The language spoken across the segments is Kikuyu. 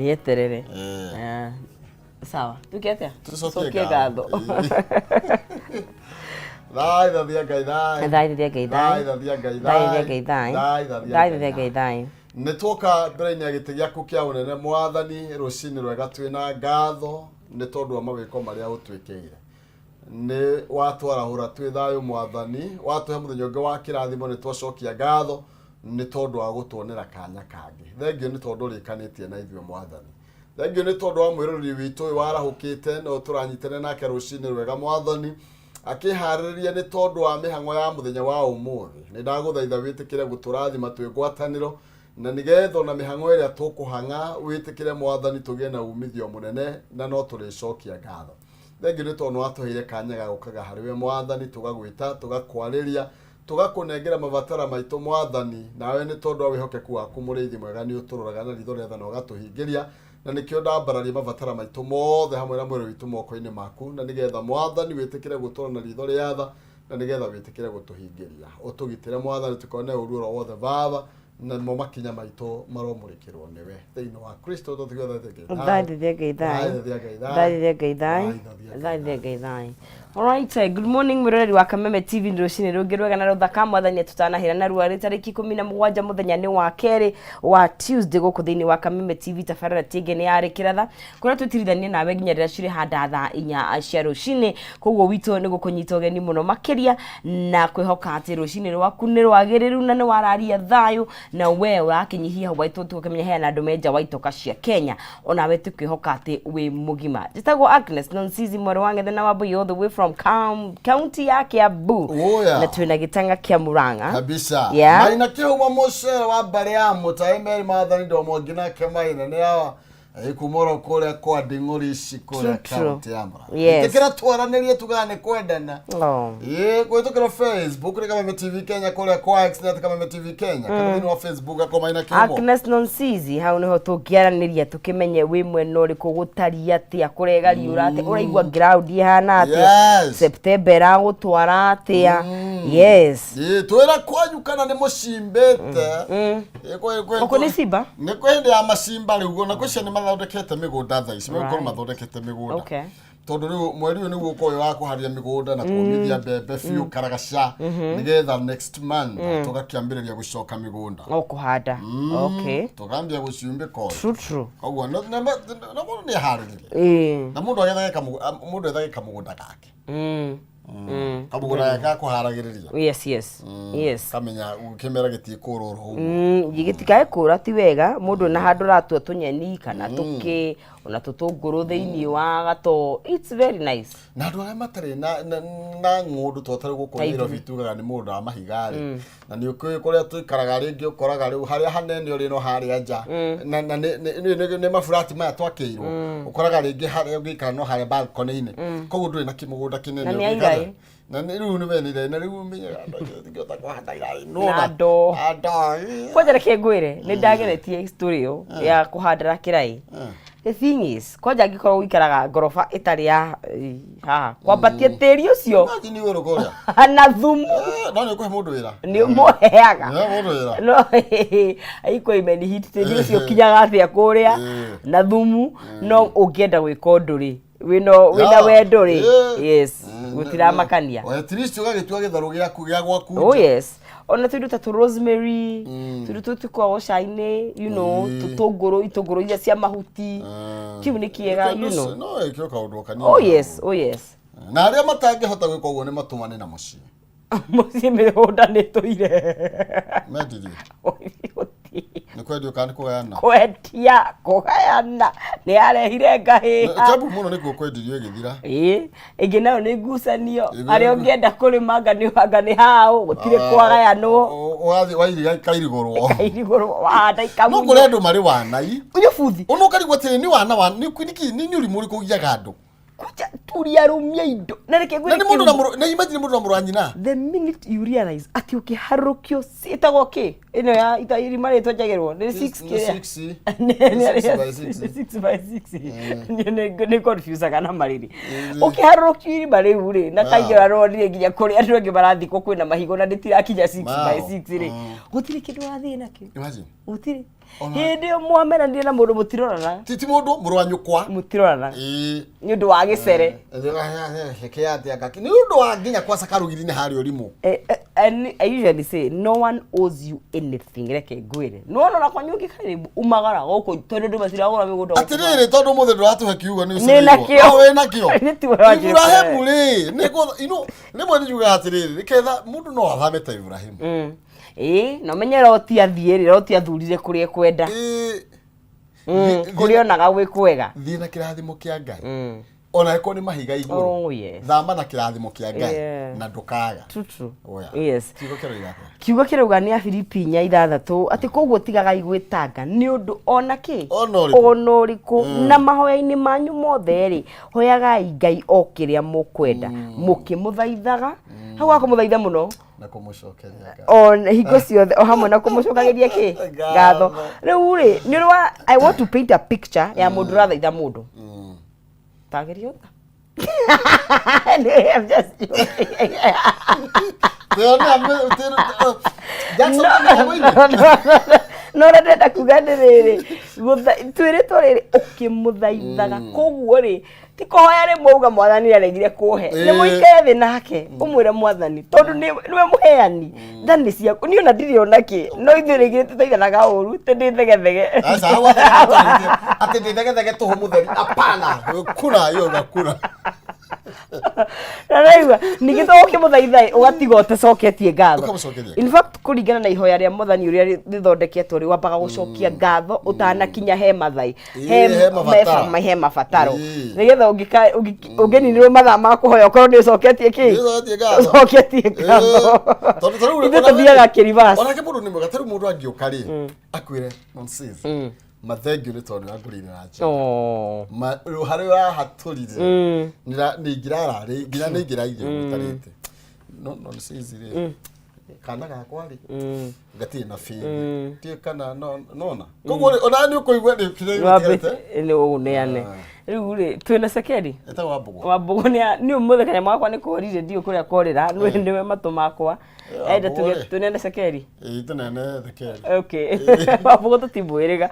Nĩ eterere. Eh. Ah, sawa, tuke atĩa? Tũcokie Tũcokie ngatho. ngatho. Thai thathia Ngai thai. Thai thathia Ngai thai. Thai thathia Ngai Thai thathia Ngai thai. Thai thathia Thai thathia Ngai thai. Nĩ twoka mbere-inĩ ya gĩtĩ gĩaku kĩa ũnene, Mwathani, rũcinĩ rwega twĩna ngatho nĩ tondũ wa mawĩko marĩa ũtwĩkĩire. Nĩ watwarahũra twĩ thayũ, Mwathani, watũhe mũthenya ũngĩ wa kĩrathimo. Nĩ twacokia ngatho nĩ tondũ wa gũtuonera kanya kangĩ. Thengiũ nĩ tondũ ũrĩkanĩtie na ithuĩ, Mwathani. Thengiũ nĩ tondũ wa mwĩroreri witũ ũyũ warahũkĩte no tũranyitanĩra nake rũcinĩ rwega, Mwathani, akĩharĩrĩria nĩ tondũ wa mĩhang'o ya mũthenya wa ũmũthĩ. Nĩ ndagũthaitha wĩtĩkĩre gũtũrathima twĩ ngwatanĩro, na nĩgetha ona mĩhang'o ĩrĩa tũkũhang'a wĩtĩkĩre, Mwathani, tũgĩe na umithio mũnene, na no tũrĩcokia ngatho. Thengiũ nĩ tondũ nĩwatũheire kanya ga gũkaga harĩ we, Mwathani, tũgagwĩta, tũgakwarĩria, tũgakũnengera mabatara maitũ, Mwathani. Nawe nĩ tondũ wa wĩhokeku waku, mũrĩithi mwega, nĩ ũtũroraga na ritho rĩa tha na ũgatũhingĩria, na nĩkĩo ndambararia mabatara maitũ mothe hamwe na mwĩrĩ witũ moko-inĩ maku, na nĩgetha, Mwathani, wĩtĩkĩre gũtũra na ritho rĩa tha, na nĩgetha wĩtĩkĩre gũtũhingĩria. Ũtũgitĩre, Mwathani, tũkone ũru oro wothe, Baba, namo makinya maitũ maromũrĩkĩrwo nĩwe. Thĩinĩ wa Kristo tũtigothe. Thai thathia Ngai thai. Thai thathia Ngai thai. Thai thathia Ngai thai. Thai thathia Thai thathia Ngai thai. Alright, good morning mwĩroreri wa Kameme TV. Nĩ rũcinĩ rũngĩ rwega na rũthaka Mwathani tũtanahĩra narua. Rĩ tarĩki 17, mũthenya nĩ wa kerĩ wa Tuesday, gũkũ thĩinĩ wa Kameme TV, tabarĩra tingĩ nĩ yarĩ kĩratha kũrĩa twĩtirithania nawe nginya rĩrĩa cirĩ handa thaa 4 cia rũcinĩ. Koguo witũ nĩ gũkũnyita ũgeni mũno makĩria na kwĩhoka atĩ rũcinĩ rwaku nĩ rwagĩrĩru na nĩ wararia thayũ na we ũrakĩnyihia hwaitũ tũkĩmenya heana andũ menja wa itoka cia Kenya. Onawe tũkwĩhoka atĩ wĩ mũgima. Njĩtagwo Agnes Nonsizi, mwarĩ wa Ng'ethe na Wambui, all the way from county ya Kiambu. Oya. Na twĩna gĩtanga kĩa Murang'a. Kabisa. Yeah. Maina kĩhuma mũcere wa mbarĩ ya mũtaĩ meri Mathani ndomo nake Maina nĩ awa kumoro kũrĩa kwa nding'ũri ici kũrĩa True, true. kaunti ya Murang'a. Yes. Ĩtĩkĩra twaranĩrie tugaga nĩ kwendana. Oh. Ĩĩ, kũhĩtũkĩra Facebook nĩ Kameme TV Kenya, kũrĩa kwa X nĩ Kameme TV Kenya, kana thĩinĩ wa Facebook akoo Maina Kĩhumo. Agnes Nonsizi, hau niho tũngĩaranĩria tũkĩmenye wĩ mwena ũrĩkũ, gũtariĩ atĩa, kũrega riũra atĩa, ũraigua ground ĩhana atĩa, Yes. September ĩragũtwara atĩa. Yes. Ĩĩ, twĩra kwanyu kana nĩ mũcimbĩte. Ĩĩ, Gũkũ nĩ cimba? Nĩ kwĩ hĩndĩ ya macimba rĩu, ona kwĩ ciana mathondekete mĩgũnda thaa ici, megũkorwo Right. mathondekete mĩgũnda, tondũ rĩu mweri ũyũ nĩguo ũkorwo wĩ wa kũharĩria mĩgũnda na kũmithia mbembe biũ karagaca, nĩgetha next month tũgakĩambĩrĩria gũcoka mĩgũnda. O kũhanda. Tũkambia gũciumbĩka ũyũ. True true. Koguo no mũndũ nĩ aharĩrĩrie na mũndũ agethage mũndũ ethage kamũgũnda gake, kamũgũnda gake ga kũharagĩrĩria. Kamenya kĩmera gĩtikũrũra ũguo. Gĩtikae kũra ti wega mũndũ na handũ ũratua tũnyeni kana tũkĩ ona tũtũngũrũ thĩinĩ wa gato. It's very nice. Na andũ arĩa matarĩ na ng'ũndũ twatarĩ gũkũ Ta Nairobi, tugaga nĩ mũgũnda wa mahiga rĩ, na nĩ ũkĩũĩ kũrĩa tũikaraga rĩngĩ ũkoraga rĩu harĩa hanene ũrĩ no harĩa nja na nĩ maburati maya twakĩirwo, ũkoraga rĩngĩ harĩa ũngĩikara no harĩa balcony-inĩ, koguo ndũrĩ na kĩmũgũnda kĩnene. Na nĩ ũngĩikara. iraĩ. Na nĩ rĩu nĩ we nĩ iraĩ, na rĩu ũmenyaga andũ aingĩ matingĩhota kũhanda iraĩ. Na Nĩwona? ndoo. Na ndoo, ĩ. Kwanja reke ngwĩre, nĩ ndageretie story ĩyo ya kũhandĩra kĩraĩ. The thing is, kwanja angĩkorwo ũikaraga ngoroba ĩtarĩ ya haha kwambatia tĩri ũcio Imagine igũrũ kũrĩa. na thumu. Eh, no nĩ ũkũhe mũndũ wĩra. Nĩ ũmũheaga. Eh, mũndũ wĩra. No equipment hit tĩri ũcio ũkinyaga atĩa kũrĩa na thumu? No ũngĩenda gwĩka ũndũ rĩ, wĩna wendo rĩ, yes, gũtiramakania. O at least ũgagĩtua gĩtharũ gĩaku gĩa gwaku Oh nja. yes, ona tũindo ta tũ rosemary, tũindo tũtũ tũkoragwo cai-inĩ, tũtũngũrũ, itũngũrũ iria cia mahuti, kĩu nĩ kĩega. Kĩndũ ũcio, no ĩkĩo kaũndũ o kanini. Oh yes. Na arĩa matangĩhota gwĩka ũguo nĩ matũmane na mũciĩ. Mũciĩ mĩgũnda nĩ tũire. Mendirie. Nĩ kwendio kana nĩ kũgayana? Kwendia, kũgayana nĩ yarehire ngahĩha. Kiambu mũno nĩkuo kwendirio ĩgĩthira. Ĩĩ, ĩngĩ nayo nĩ ngucanio. Ĩngĩ arĩa ũngĩenda kũrĩma anga nĩ haũ, gũtirĩ kwagayanwo. Ũgathiĩ wairiga ikairigũrwo. Kairigũrwo, wahanda No ikamunywo. kũrĩ andũ marĩ wanai. Ũyũ buthi. Ũno ũkarigwo atĩrĩ, nĩ wana wa nĩ ũrimũ ũrĩkũ ũgiaga andũ? Kuja turia rumia indo na reke Na nĩ mũndũ na mũrũ, na imagine mũndũ na mũrũ wa nyina. The minute you realize atĩ ũkĩharũkio ĩtagwo kĩ ĩno ya ita irima rĩtwa njagĩrwo nĩ 6 Nĩ kĩrĩa six. Nĩ six by six. 6 by 6. Nĩ confusaga na marĩrĩ. Ũkĩharũrũkio irima rĩu rĩ, na kaingĩ ũraronire nginya kũrĩa andũ angĩ marathikwo kwĩna mahigo na rĩtirakinya 6 by Mao. 6 rĩ, gũtirĩ kĩndũ wathiĩ nakĩo. Imagine. Gũtirĩ. Ona- Hĩndĩ ĩyo mwamenanire na mũndũ mũtirorana. Ti mũndũ mũrũ wa nyũkwa. Mũtirorana. Ĩĩ. Nĩ ũndũ wa gĩcere. Nĩ ũndũ wa nginya kwaca karũgiri-inĩ harĩa ũrimũ. And I usually say no one owes you anything. Reke ngwĩre, nĩwona ona kwanyu ũngĩkarĩmbu umagara gũkũ tondũ andũ matiragũra mĩgũnda gũkũ. Atĩrĩrĩ, tondũ ũmũthĩ ndũratũhe kiugo nĩ Nĩ nakĩo. ũcĩrĩirwo. No, wĩ nakĩo. Nĩ tiwe wanjĩte. Iburahĩmu rĩ, nĩ rĩmwe nĩ njugaga atĩrĩrĩ, nĩketha mũndũ no athame ta Iburahĩmu. Ĩĩ, na ũmenye Loti athiĩ rĩ, Loti athurire kũrĩa ekwenda. Ĩĩ. Kũrĩa onaga gwĩ kwega. Thiĩ na kĩrathimo kĩa Ngai. Ona ĩkorwo nĩ mahiga igũrũ. Oh, yes. Thama na kĩrathimo kĩa Ngai Yeah. na ndũkaga. True, true. Oya. Yes. Kiugo kĩroiga atĩa? Kiugo kĩrauga nĩ Afilipi 4:6 atĩ koguo tigagai gwĩtanga nĩ ũndũ ona kĩ, Ona ũrĩkũ. ona ũrĩkũ, na mahoya-inĩ manyu mothe rĩ, hoyagai Ngai o kĩrĩa mũkwenda, mũkĩmũthaithaga. Hau wa kũmũthaitha mũno na kũmũcokeria ngatho. O hingo ciothe, o hamwe na kũmũcokagĩria kĩ? Ngatho. Ngatho. Rĩu rĩ, nĩ ũndũ wa, I want to paint a picture ya mũndũ ũrathaitha mũndũ. Tageria ũta. I'm just joking. Jackson, No, no, no, no, no, ũrĩa ndĩrenda kuga nĩ rĩrĩ, twĩrĩtwo rĩrĩ ũkĩmũthaithaga, koguo rĩ ti kũhoya rĩmwe uga mwathani aregire kũhe, nĩ mũikare thĩ nake ũmwĩre mwathani, tondũ nĩwe mũheani tha nĩ ciaku, niĩ ona ndirĩ ona kĩ, no ithuĩ rĩngĩ tũthaithanaga ũru tĩ ndĩ thegethege. Aca, hau athegethege atĩ ndĩ thegethege tũhũ mũtheri, apana kuna hiyo gakuna. Na naigua ningĩ to ũkĩmũthaitha ũgatiga ũtacoketie ngatho. Ũkamũcokeria. In fact, kũringana na ihoya rĩa mwathani ũrĩa rĩthondeketwo rĩ, wambaga gũcokia ngatho ũtanakinya he mathai, Ĩĩ, he mabataro. he mabataro, Ĩĩ. nĩgetha ũngĩninĩrwo mathaa ma kũhoya ũkorwo nĩ ũcoketie kĩ? Nĩ ũcoketie ngatho. Ũcoketie ngatho. Tondũ ta rĩu Ithuĩ tũthiaga kĩribasi. Onake mũndũ nĩ mwega, ta rĩu mũndũ angĩũka rĩ, akwĩre nonsense, mathengio nĩ tondũ nĩwangũrĩire na njĩra. Oh. Rĩu harĩa ũrahatũrire nĩ ingĩrararĩ nginya nĩ ingĩraire ũtarĩte no nonsense rĩ, kana gakwa rĩ gatirĩ na bĩthi tiĩ kana nona, koguo rĩ ona nĩ ũkũigua nĩ kĩrĩa gĩtigarĩte. Nĩ ũneane rĩu rĩ, twĩna cekeri. Ĩtagwo Wambũgũ. Wambũgũ nĩ ũmũthĩ kanyamũ gakwa nĩ korire, ndiũ kũrĩa korĩra, nĩwe matũ makwa. Enda Wambũgũ tuge rĩ. tũneane cekeri. Ĩĩ, tũnene thekeri. Okay, Wambũgũ tũtimwĩrĩga.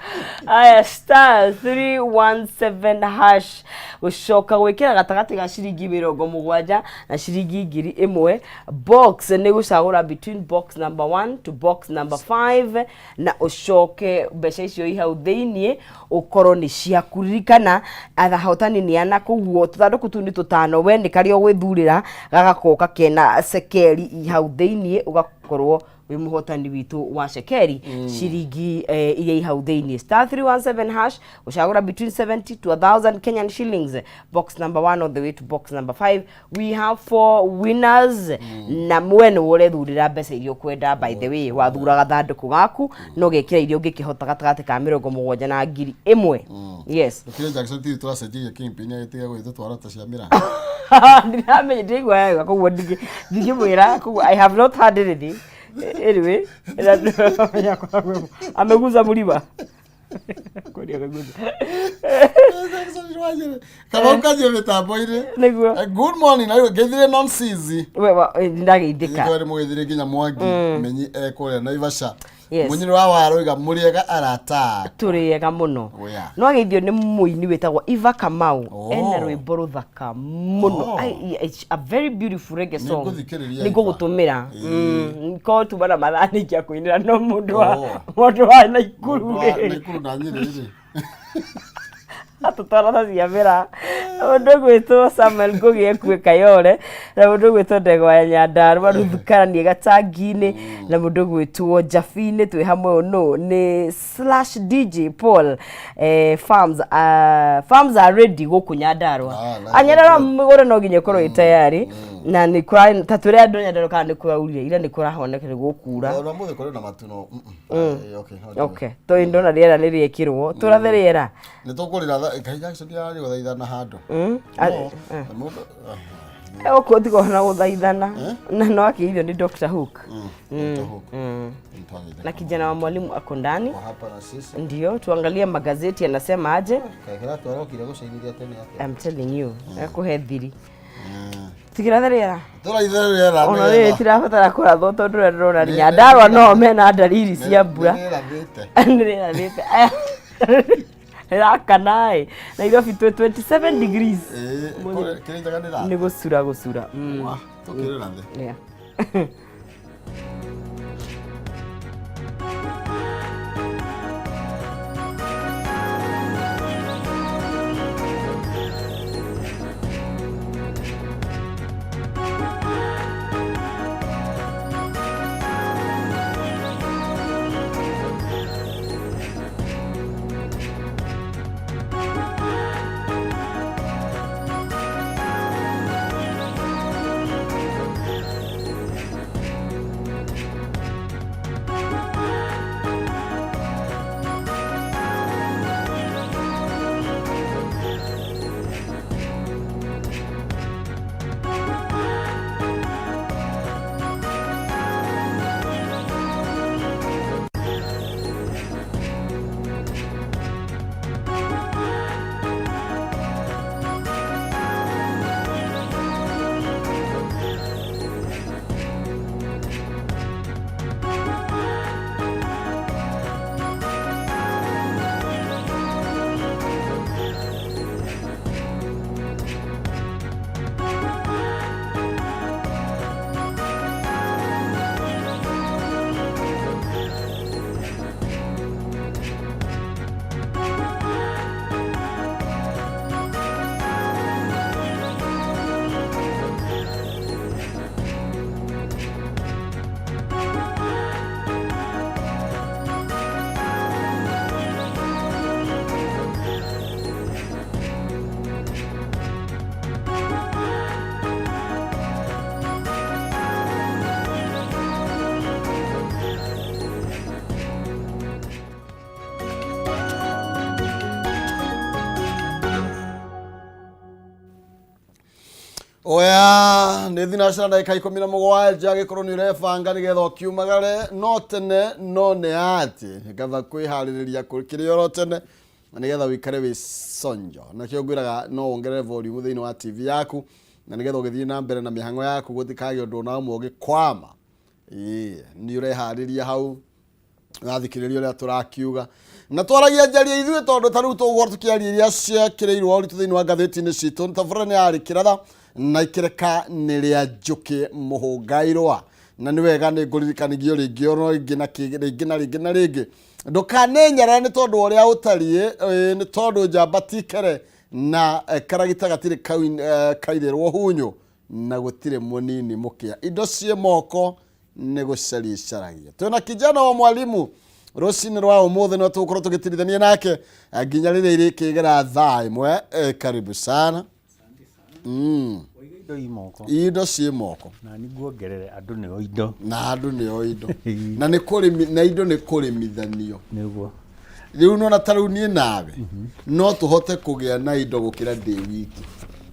Aya, *317# gũcoka gwĩkĩra gatagatĩ ga ciringi 70 na ciringi 1000. Box nĩ gũcagũra between box number 1 to box number 5, na ũcoke mbeca icio i hau thĩiniĩ ũkorwo nĩ ciaku. Ririkana ahotani nĩ ana, koguo tũthandũkũ tũu nĩ tũtano, we nĩ karĩa ũgwĩthurĩra gagakoka kena cekeri i hau thĩiniĩ, ũgakorwo wĩ mũhotani witũ wa cekeri ciringi iria i hau thĩiniĩ. *317# gũcagũra between 70 to 1000 Kenyan shillings, box number 1 on the way to box number 5. We have four winners, na mwe nĩ ũrethurĩra mbeca iria ũkwenda. By the way, wathura gathandũkũ gaku no gekĩra iria ũngĩkĩhota gatagatĩ ka 70 na 1000. Yes. Kile Jackson tiri tũracenjirie kingpin agĩtiga gũgĩtũtwara ta cia mĩraa. Ndiramenya, ndiraigua wega, koguo ndingĩmwĩra, koguo I have not heard anything. Anyway, ameguza mlima kwani ameguza. Jackson nĩwajĩre. Kamau kanjie mĩtambo-inĩ. Nĩguo. Good morning, na rĩu ngeithire nonsizi. We ndageithĩka. Ithuĩ mũgĩthire nginya Mwangi Menyi ekũrĩa Naivasha. Yes. Mũnyini wa waroiga mũrĩega arata. Tũrĩega mũno. Oya. No ageithio nĩ mũini wĩtagwo Eva Kamau. Oh. Ena rwĩmbo rũthaka mũno. Oh. It's a very beautiful reggae song. Nĩngũthikĩrĩria. Nĩngũgũtũmĩra. Korwo tuma na mathaa nĩ ingĩakũinĩra, no mũndũ wa Oh. mũndũ wa Naikuru Mũndũ wa rĩ, Naikuru na Nyĩrĩ rĩ. Atũtwara ta ciamĩra. Mũndũ ũgwĩtwo Samuel Ngũgĩ ekue Kayore, na mũndũ ũgwĩtwo Ndegwa ya Nyandarũa Ruthukaranie Gatangi-inĩ, na mũndũ ũgwĩtwo Jabinĩ twĩ hamwe. Ũnũ nĩ slash DJ Paul, farms, farms are ready gũkũ Nyandarũa. Ah, nice. A Nyandarũa mĩgũnda no nginya ĩkorwo ĩ tayari, na nĩ kũra ta twĩre andũ Nyandarũa kana nĩ kũraurire ira, nĩ kũrahoneka nĩ gũkura. Ona mũthĩ kũrĩ na matu no. Okay. No Okay, tondũ ndona rĩera nĩ rĩekĩrwo tũrathe rĩera. Nĩ tũkũrĩra Ngai Jackson yarĩ gũthaithana handũ. No, mũndũ Gũkũ tigona gũthaithana na no akĩithio nĩ Dr. Hook. Dr. Hook. Nitwageithĩka. Na kijana wa mwalimu ako ndani. Kwa hapa na sisi. Ndio tuangalie magazeti yanasema aje. Kaĩ kĩratwarokire gũcainithia tene atĩa? I'm telling you, ekũhe thiri. Tũtikĩrathe rĩera. Tũraithe rĩera. Ona rĩrĩ tirabatara kũrathwo tondũ ũrĩa ndĩrona Nyandarua no mena ndariri cia mbura. Nĩrĩrathĩte. Nĩrĩrathĩte. Aya. Rĩrakana ĩ. Nairobi twĩ 27 degrees. Ĩĩ, Kĩrĩnjaga nĩ Nĩ gũcura gũcura. Tũkĩrĩrathe. Yeah. Oya, nä thinacara ndagä ka ikå na må gwanja gä korwo nä å rebanga nä getha å kiumagare no tene no nä atä ngatha kwä harä rä ria kä rä oro tene na nä getha wä ikare wä conjo nakĩo ngwĩraga no wongerere volume thĩinĩ wa tv yaku na nä getha å gä thiä na mbere na mĩhang'o yaku gũtikagĩa ũndũ ona ũmwe ũgĩkwama. Ĩĩ, nĩ ũreharĩria hau rathikĩrĩria ũrĩa tũrakiuga na twaragia njaria ithuĩ tondũ ta rĩu tũgũkorwo tũkĩaria iria ciekĩrĩirwo ũritũ thĩinĩ wa ngathĩti-inĩ citũ. Tabarĩra nĩ yarĩ kĩratha na ikĩreka nĩ rĩa njũkĩ mũhũngairwa na nĩ wega nĩ ngũririkanigio rĩngĩ ono rĩngĩ na rĩngĩ na rĩngĩ na rĩngĩ ndũkanenyerere nĩ tondũ wa ũrĩa ũtariĩ, nĩ tondũ njamba ti kere na karagita gatirĩ kairĩrwo hunyũ na gũtirĩ mũnini mũkĩa indo ciĩ moko nĩ gũcaria icaragia. Twĩna kijana wa mwalimu rũcinĩ rwa ũmũthĩ no tũgũkorwo tũgĩtirithania nake nginya rĩrĩa irĩkĩgera thaa ĩmwe. Karibu sana. Waiga indo i moko. Indo ciĩ moko. Na niguongerere andũ nĩo indo. Na andũ nĩo indo na nĩ kũrĩmi na indo nĩ kũrĩmithanio. Nĩguo. Rĩu nona ta rĩu niĩ nawe no tũhote kũgĩa na indo gũkĩra ndĩ wiki.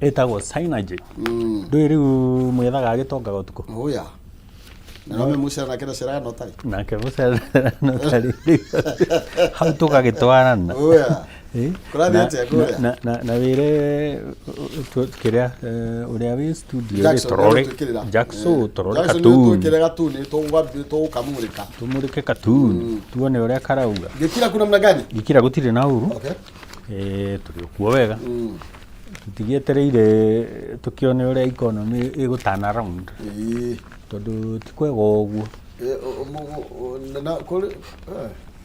Ĩtagwo synergy. Ndũĩ rĩu mwethaga gĩtongaga ũtukũ. Oya, na no mũcera nake ndaceraga notarĩ. Nake mũcera notarĩ hau tũgagĩtwarana. Oya. Ĩ? Kũrathiĩ atĩa kũrĩa? Na wĩre kĩrĩa ũrĩa wĩ studio rĩ, Jackson, tũrore nĩegũtwĩkĩrĩra. Jackson tũrore Jackson katuni. nĩegũtwĩkĩrĩra gatuni tũgũkamũrĩka. Tũmũrĩke katuni tuone ũrĩa karauga. Gĩkira kuna namna gani? Gĩkira gũtirĩ na ũru. Okay. Tũrĩ o kuo wega. Tũtigĩetereire tũkĩone ũrĩa economy ĩgũtana round. Ĩĩ. Tondũ ti kwega ũguo. Ĩ, na kũrĩ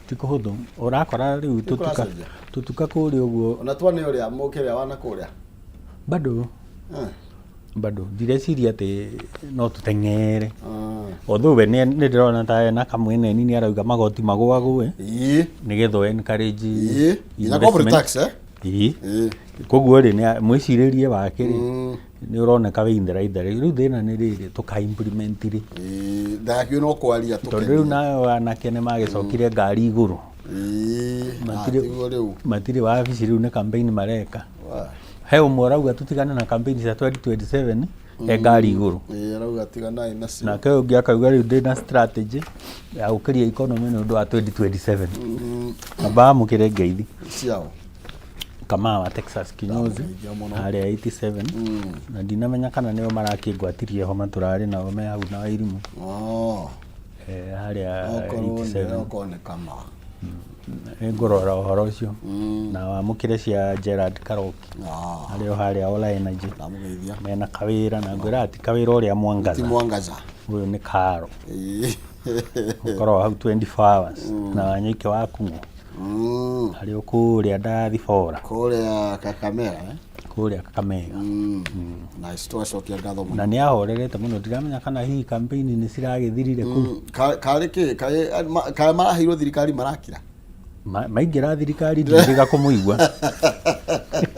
Ti kũhũthũ. Ũrakora rĩu tũtuka kũracenjia. Tũtuka kũrĩa ũguo. Ona twane ũrĩa mũkĩrĩa wana kũrĩa. Bado. Bado ndireciria atĩ no tũteng'ere. Ah. Although we nĩ ndĩrona ta ena kamwene nĩ arauga magoti magũagũe Ĩĩ. nĩgetha ũ encourage Ĩĩ. Nginya corporate tax eh? Ĩĩ. Ĩĩ. Koguo rĩ mwĩcirĩrie wake rĩ nĩ ũroneka wĩ in the right direction. Rĩu thĩna nĩ rĩrĩ tũka implement rĩ. Ĩĩ, ndagakiuga no kwaria tondũ rĩu tũkenie. nao anake nĩ magĩcokire ngari igũrũ. Ĩĩ. Matirĩ Tiguo rĩu. Matirĩ wabici rĩu nĩ campaign mareka. Wa. He ũmwe ũrauga tũtigane na campaign cia 2027 he ngari igũrũ. Ĩĩ, arauga tiganai nacio. Nake ũyũ ũngĩ akauga rĩu ndĩna strategy ya gũkĩria economy nĩ ũndũ wa 2027. Amba amũkĩre ngeithi. Ciao. Kamaa wa Texas kinyozi Ndamũgeithia mũno. harĩa 87 na ndinamenya kana nĩo marakĩngwatirie homa tũrarĩ nao me hau na Wairimũ. Oh, Harĩa okorwo nĩ 87. okorwo nĩ kama. Nĩngũrora ũhoro ũcio na wamũkĩre cia Gerard Karoki Ah, arĩ o harĩa Ola Energy ndamũgeithia. Mena kawĩra na ngwĩra ti kawĩra ũrĩa Ti mwangaza. mwangaza. Ũyũ nĩ karo ũkorwo hau 24 hours na Wanyoike wa Kung'ũ arĩ o kũrĩa Ndathibora. Kũrĩa Kakamega, eh? Kũrĩa Kakamega. Nice, twacokia ngatho mũno. Na nĩ ahorerete mũno, ndiramenya kana hihi campaign nĩ ciragĩthirire kũu. Karĩ kĩ karĩ maraheirwo thirikari marakira. Maingĩra thirikari ndiĩrĩga kũmũigua,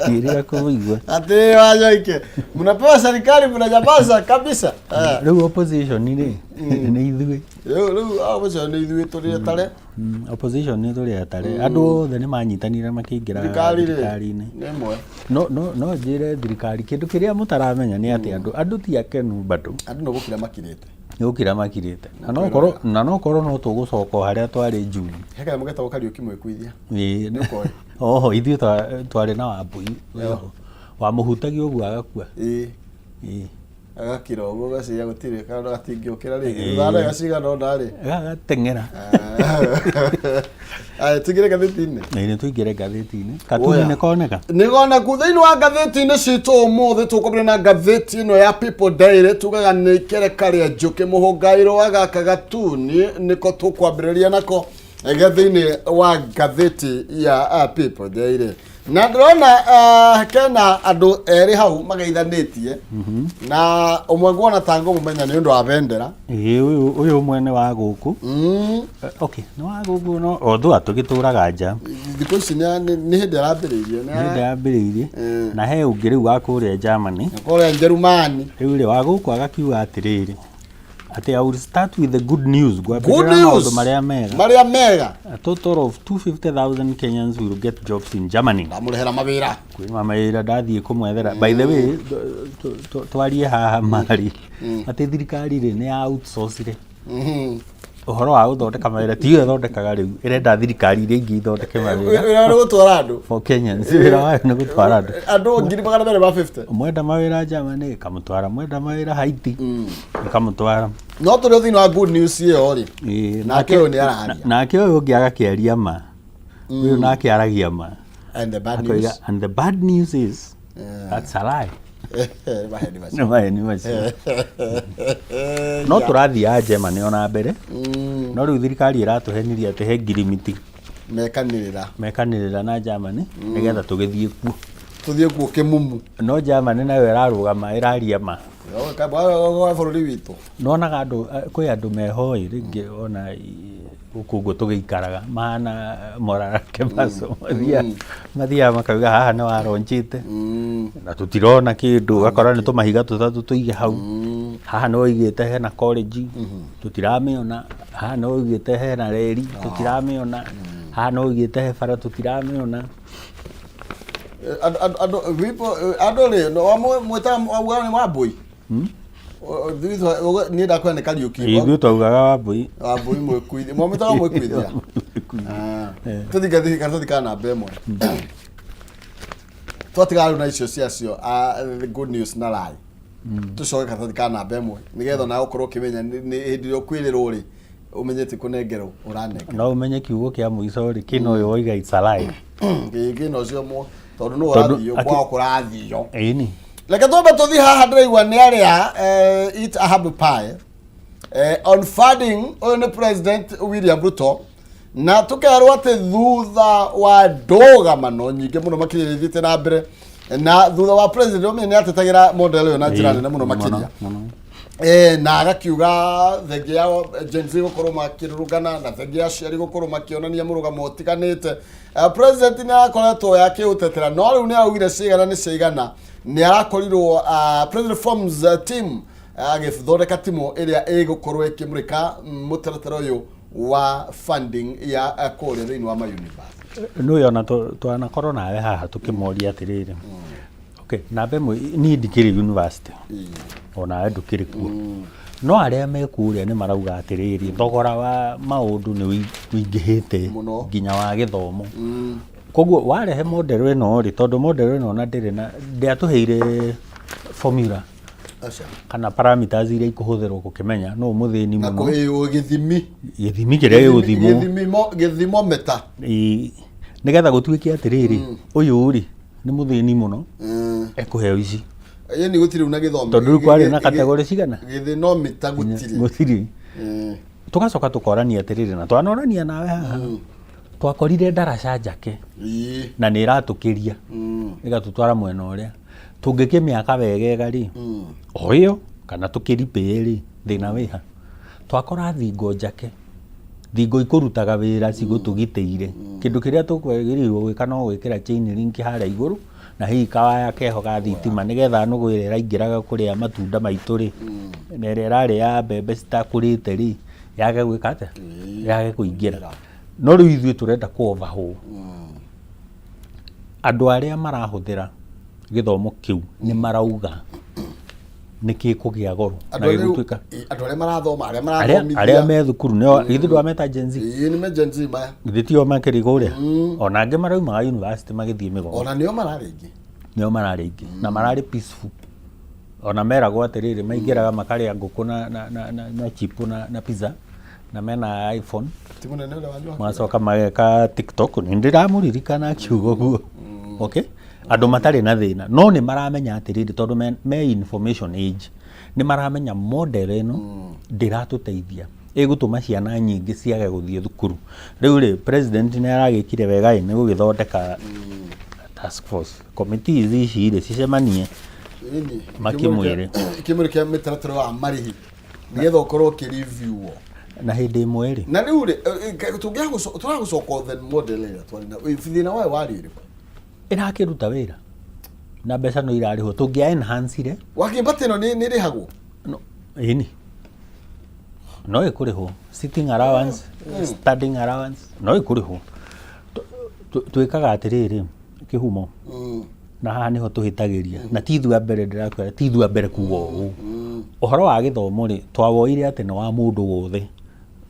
ndiĩrĩga kũmũigua. Atĩ Wanyoike, mnapewa serikali mnanyamaza kabisa. Eh, Rĩu opposition rĩ nĩ ithuĩ. Rĩu hao ũcio nĩ ithuĩ tũrĩ tare. Opposition nĩ tũrĩ atare, andũ othe nĩ manyitanire makĩingĩra Thirikari rĩ thirikari-inĩ. Nĩ ĩmwe. No njĩre thirikari kĩndũ kĩrĩa mũtaramenya nĩ atĩ andũ ti akenu bado. Andũ no gũkira makirĩte. Nĩ gũkira makirĩte na no korwo no tũgũcoka o harĩa twarĩ June. He kanyamũ getagwo Kariũki Mwĩkuithia. Ĩĩ. Nĩũkoĩ? Oho ithuĩ twarĩ na Wambui wĩho wamũhutagia ũguo agakua. Ĩĩ. Agakira ũguo ũgaciria gũtirĩ kana gatingĩũkĩra rĩngĩ thutha wa ndagĩka cigana ũna rĩ Agateng'era. Aya, tũingĩre ngathĩti-inĩ. Ĩĩ, nĩ tũingĩre ngathĩti-inĩ. Katuni nĩ koneka. Nĩ goneku thĩinĩ wa ngathĩti-inĩ citũ ũmũthĩ. Tũkwambĩrĩria na ngathĩti ĩno ya People Daily, tugaga nĩ ikereka rĩa njũkĩ mũhũngairwo wa gaka gatuni nĩko tũkwambĩrĩria nako ge thĩinĩ wa ngathĩti ya People Daily, na ndĩrona kena andũ erĩ hau mageithanĩtie na ũmwe nguona ta ngũmũmenya nĩ ũndũ wa bendera. Ĩĩ, ũyũ ũmwe nĩ wa gũkũ. Okay, nĩ wa gũkũ no although atũgĩtũraga nja. Thikũ ici nĩ hĩndĩ arambĩrĩirie. Nĩ hĩndĩ yambĩrĩirie. Na he ũngĩ rĩu wa kũrĩa Germany. Kũrĩa Njerumani. Rĩu rĩ wa gũkũ agakiuga atĩrĩrĩ atĩ "I will start with the good news." Good Ngwambĩrĩra news. maũndũ marĩa mega. Marĩa mega. A total of 250,000 Kenyans will get jobs in Germany. Ndamũrehera mawĩra. Kwĩma mawĩra ndathiĩ kũmwethera. By the way, twarie haha marĩ atĩ thirikari rĩ nĩ ya outsourcire ũhoro wa gũthondeka mawĩra, tiyo ĩthondekaga rĩu, ĩrenda thirikari iria ingĩ ithondeke mawĩra. Wĩra nĩ gũtwara andũ. For Kenyans, wĩra wayo nĩ gũtwara andũ. Andũ 250,000. Mwenda mawĩra Germany, ĩkamũtwara, mwenda mawĩra Haiti, ĩkamũtwara. No tũrĩ thĩinĩ wa good news ĩyo rĩ, nake ũyũ nĩ araria. Nake ũyũ ũngĩ agakĩaria ma, ũyũ nake aragia ma. And the bad Akoiga, news. "And the bad news is that's a lie." Maheni macio. Nĩ maheni macio. No tũrathiaga Germany ona mbere, no rĩu thirikari ĩratũhenirie atĩ he ngirimiti Mekanĩrĩra. Mekanĩrĩra na Germany nĩgetha tũgĩthiĩ kuo. Tũthiĩ kuo kĩmumu. No Germany nayo ĩrarũgama ĩraria ma. Wa bũrũri witũ. Nwonaga andũ, kwĩ andũ mehoĩ rĩngĩ ona gũkũ ũguo tũgĩikaraga mahana Morara Kebaso, mathiaga makauga haha nĩ waronjĩte na tũtirona kĩndũ, ũgakora nĩ tũmahiga tũtatũ tũige hau, haha nĩ woigĩte hena college tũtiramĩona, haha nĩ woigĩte hena reri tũtiramĩona, haha nĩ woigĩte he bara tũtiramĩona. Andũ rĩ mwĩtaga waugaga nĩ Wambũi. Niĩ ndakwĩra nĩ Kariũki. Ithuĩ twaugaga Wambũi. Wambũi Mwĩkuithia, mwamwĩtaga Mwĩkuithia. Tũthiĩ ngathĩti kana tũthiĩ kana namba ĩmwe twatigana rĩu na icio ciacio, the good news na lie, tũcoke karatathi ka namba ĩmwe nĩgetha onawe ũkorwo ũkĩmenya nĩ hĩndĩ ĩrĩa ũkwĩrĩrwo rĩ ũmenyete kũnengerwo ũranengerwo. No ũmenye kiugo kĩa mũico rĩ kĩna ũyũ woiga it's a lie. Gĩkĩ na ũcio tondũ nũ Tondũ ũrathio kwao kũrathio. Ĩni. Reke twambe tũthiĩ haha, ndĩraigua nĩ arĩa eat a humble pie on funding. Ũyũ nĩ President William Ruto, na tũkerwo atĩ thutha wa ndũgamano nyingĩ mũno makĩria ithiĩte na mbere na thutha wa president ũmenye nĩ atetagĩra model ĩyo na njĩra nene mũno makĩria. Mũno. Na agakiuga thengia ya Gen Z gũkorwo makĩrũrũngana na thengia ya aciari gũkorwo makĩonania mũrũgamo ũtiganĩte. President nĩ akoretwo akĩũtetera, no rĩu nĩ augire ciigana nĩ ciaigana. Nĩ arakorirwo president forms team, agĩthondeka timu ĩrĩa ĩgũkorwo ĩkĩmũrĩka mũtaratara ũyũ wa funding ya kũrĩa thĩinĩ wa ma-university. Nĩ ona twanakorwo nawe haha tũkĩmoria atĩrĩrĩ, okay, namba ĩmwe, niĩ ndikĩrĩ university, onawe ndũkĩrĩ kuo, no arĩa me kũrĩa nĩ marauga atĩrĩrĩ, thogora wa maũndũ nĩ ũingĩhĩte Mũno. nginya wa gĩthomo. Koguo warehe model ĩno rĩ, tondũ model ĩno ona ndĩrĩ na ndĩatũheire formula Aca. kana parameters iria ikũhũthĩrwo gũkĩmenya nũ mũthĩni Na mũno, kũheo gĩthimi. Gĩthimi kĩrĩa gĩgũthimwo. Gĩthimometa. Ĩĩ, nĩgetha gũtuĩke atĩrĩrĩ, ũyũ rĩ nĩ mũthĩni mũno, ekũheo ici. Ĩni gũtirĩ na gĩthomo. Tondũ rĩu kwarĩ na category cigana? Gĩthĩnomita gũtirĩ. Gũtirĩ. Tũgacoka tũkorania atĩrĩrĩ, na twanorania nawe haha, twakorire ndaraca njake na nĩ ĩratũkĩria, ĩgatũtwara mwena ũrĩa tũngĩkĩmĩaka wegega rĩ, o ĩyo kana tũkĩripĩe rĩ, thĩna wĩha? Twakora thingo njake, thingo ikũrutaga wĩra cigũtũgitĩire. Kĩndũ kĩrĩa tũkwagĩrĩirwo gwĩka no gwĩkĩra chain link harĩa igũrũ na hihi kawaya keho ga thitima, nĩgetha nũgũ ĩrĩa ĩraingĩraga kũrĩa matunda maitũ rĩ, na ĩrĩa ĩrarĩa mbembe citakũrĩte rĩ, yage gwĩka atĩa? Yage kũingĩra. No rĩu ithuĩ tũrenda kũ overhaul. Andũ arĩa marahũthĩra gĩthomo kĩu nĩ marauga nĩ gĩkũgĩa goro na Andũ arĩa rĩu- gĩgũtuĩka Andũ arĩa marathoma, arĩa arĩa marathomithia. Arĩa me thukuru nĩo, githĩ ndwameta Gen Z? Ĩĩ, nĩ me Gen Z maya. Githĩ tio makĩrĩ kũrĩa? Ona angĩ maraumaga university magĩthiĩ mĩgomo. Ona nĩo mararĩ aingĩ. Nĩo mararĩ aingĩ na mararĩ peaceful. Ona meragwo atĩrĩrĩ, maingĩraga makarĩa ngũkũ na chip na pizza na mena iPhone. Ti mũnene ũrĩa wanyu wa Magacoka mageka TikTok. Nĩ ndĩramũririkana akiuga ũguo. Okay, andũ matarĩ na thĩna, no nĩ maramenya atĩrĩrĩ, tondũ me information age, nĩ maramenya model ĩno ndĩratũteithia, ĩgũtũma ciana nyingĩ ciage gũthiĩ thukuru. Rĩu rĩ, president nĩ aragĩkire wega ĩ nĩ gũgĩthondeka task force committees ici rĩ cicemanie. Ĩni. Makĩmwĩre. Kĩmũrĩ kĩa mĩtaratara wa marĩhi nĩgetha ũkorwo ũkĩ-review-wo. Na hĩndĩ ĩmwe rĩ Na rĩu rĩ, tũragũcoka the model ĩrĩa twarĩ na thĩna wayo warĩ ũrĩkũ? Ĩrakĩruta wĩra na mbeca no irarĩhwo, tũngĩa enhance-ire. Wakĩmbata ĩno nĩ ĩrĩhagwo? No, ĩni no ĩkũrĩhwo sitting allowance, standing allowance no ĩkũrĩhwo. Twĩkaga atĩrĩrĩ, kĩhumo, na haha nĩho tũhĩtagĩria, na ti ithuĩ a mbere, ndĩrakwĩra ti ithuĩ a mbere kuga ũũ. Ũhoro wa gĩthomo rĩ, twawoire atĩ nĩ wa mũndũ wothe.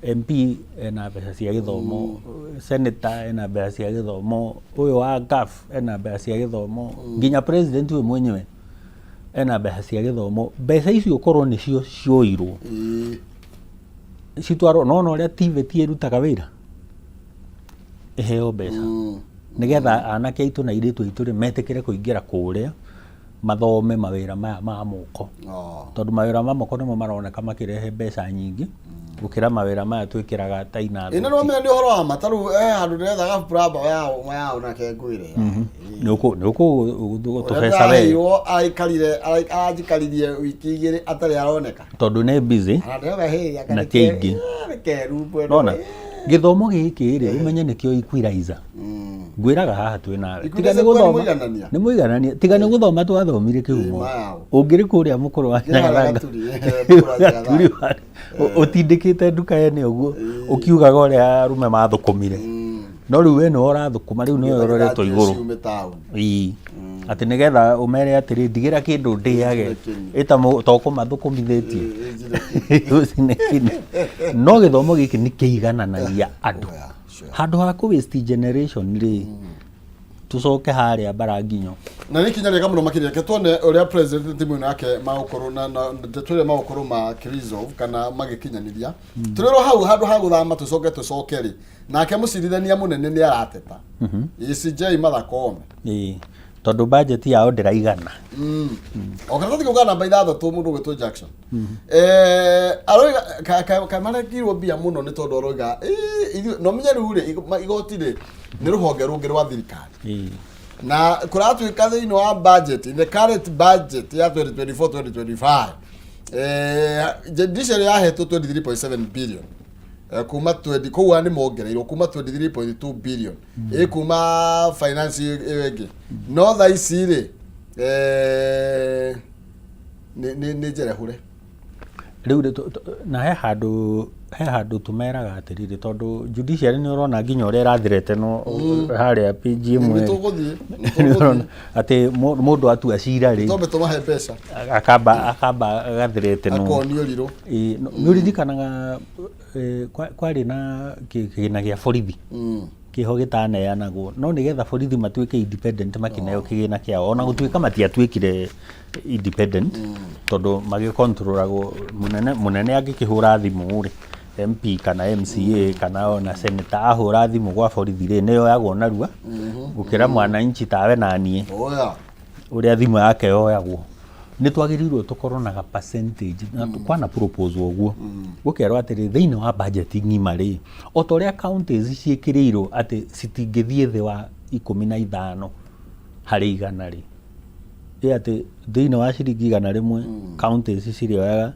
MP ena mbeca cia gĩthomo, senator ena mbeca cia gĩthomo, ũyũ wa GAF ena mbeca cia gĩthomo, nginya president we mwenyewe ena mbeca cia gĩthomo. Mbeca icio korwo nĩcio cioirwo citwarwo nona ũrĩa TVET ĩrutaga wĩra, ĩheo mbeca nĩgetha anake aitũ na airĩtu aitũ rĩ metĩkĩre kũingĩra kũrĩa mathome mawĩra maya ma moko, tondũ mawĩra ma moko nĩmo maroneka makĩrehe mbeca nyingĩ gũkĩra mawĩra maya twĩkĩraga ta ina. Ĩ, na nĩwamenya nĩ ũhoro wa ma, ta rĩu handũ ndĩrethaga plumber yao nake ngwĩre. Nĩ ũkũtũbeca Ũrĩa we. ndĩraheirwo aikarire, aranjikaririe wiki 2 atarĩ aroneka. Tondũ nĩ busy. Na ndĩrauga, "Hey, anga Na ti aingĩ. nĩkerumbwe." Nona gĩthomo gĩkĩ rĩ, ũmenye nĩkĩo equalizer. Ngwĩraga haha twĩ nawe, tiga nĩ Equalizer kuga nĩ gũthoma. mũiganania? Nĩ mũiganania, tiga nĩ gũthoma twathomire kĩhumo. Ĩ, mao. Ũngĩrĩ kũrĩa mũkũrũ wa Ngĩrĩ harĩa Nyagatanga. Gaturi, mũkũrũ wa Nyagatanga. Gaturi ũtindĩkĩte nduka ene ũguo ũkiugaga ũrĩa arũme mathũkũmire, no rĩu we nĩwe ũrathũkũma, rĩu nĩwe ũroretwo igũrũ. Ciume taũni. Ĩĩ. Atĩ nĩgetha ũmere atĩrĩ, ndigĩra kĩndũ ndĩage. Kĩni. Ĩta to kũmathũkũmithĩtie. Ĩ, Ũcine kĩni. No gĩthomo gĩkĩ nĩ kĩigananagia andũ. Yeah, sure. Handũ ha kũ waste generation rĩ, tũcoke harĩa mbara nginyo. Na nĩ ikinya rĩega mũno makĩria. Reke tuone ũrĩa president timu ĩno yake magũkorwo na ndeto ĩrĩa magũkorwo makĩresolve kana magĩkinyanĩria. Tũrĩ oro hau, handũ ha gũthama tũcoke tũcoke rĩ, nake mũcirithania mũnene nĩ arateta, ECJ Martha Koome. Ĩĩ, tondũ budget yao ndĩraigana. O karatathi kau ka namba 6, mũndũ ũgwĩtwo Jackson aroiga kamarengirwo mbia mũno nĩ tondũ aroiga, "Ithuĩ- no menye rĩu rĩ, igoti rĩ nĩ rũhonge rũngĩ rwa thirikari." Na kũratuĩka thĩinĩ wa budget, in the current budget ya 2024 2025, judiciary yahetwo 23.7 billion, kuma 20 kũu nĩ mongereirwo kuma 23.2 billion ĩ kuma finance ĩyo ĩngĩ. No thaa ici rĩ, nĩ njerehure. Rĩu rĩ, na he handũ tũmeraga atĩrĩrĩ, tondũ judiciary nĩ ũrona nginya ũrĩa ĩrathirete no harĩa page ĩmwe. Nĩ tũgũthiĩ. Nĩ ũrona atĩ mũndũ atua cira rĩ, Twambe tũmahe mbeca. Akamba agathirete no Akonio rirũ. Ĩĩ, nĩ ũririkanaga kwarĩ na kĩgĩna gĩa borithi? Kĩho gĩtaneanagwo no nĩgetha borithi matuĩke independent makĩneo kĩgĩna kĩao ona gũtuĩka matiatuĩkire independent tondũ magĩkontrolagwo mũnene mũnene angĩkĩhũra thimũ rĩ MP kana MCA kana ona senator ahũra thimũ gwa borithi rĩ nĩyoyagwo narua gũkĩra mwananchi tawe na niĩ Oya. ũrĩa thimũ yake yoyagwo nĩ twagĩrĩirwo tũkorwo na ga percentage na kwana propose ũguo gũkerwo atĩrĩ thĩinĩ wa budget ng'ima rĩ o ta ũrĩa counties ciĩkĩrĩirwo atĩ citingĩthiĩ thĩ wa 15 harĩ igana rĩ ĩ atĩ thĩinĩ wa ciringi 100 counties cirĩoyaga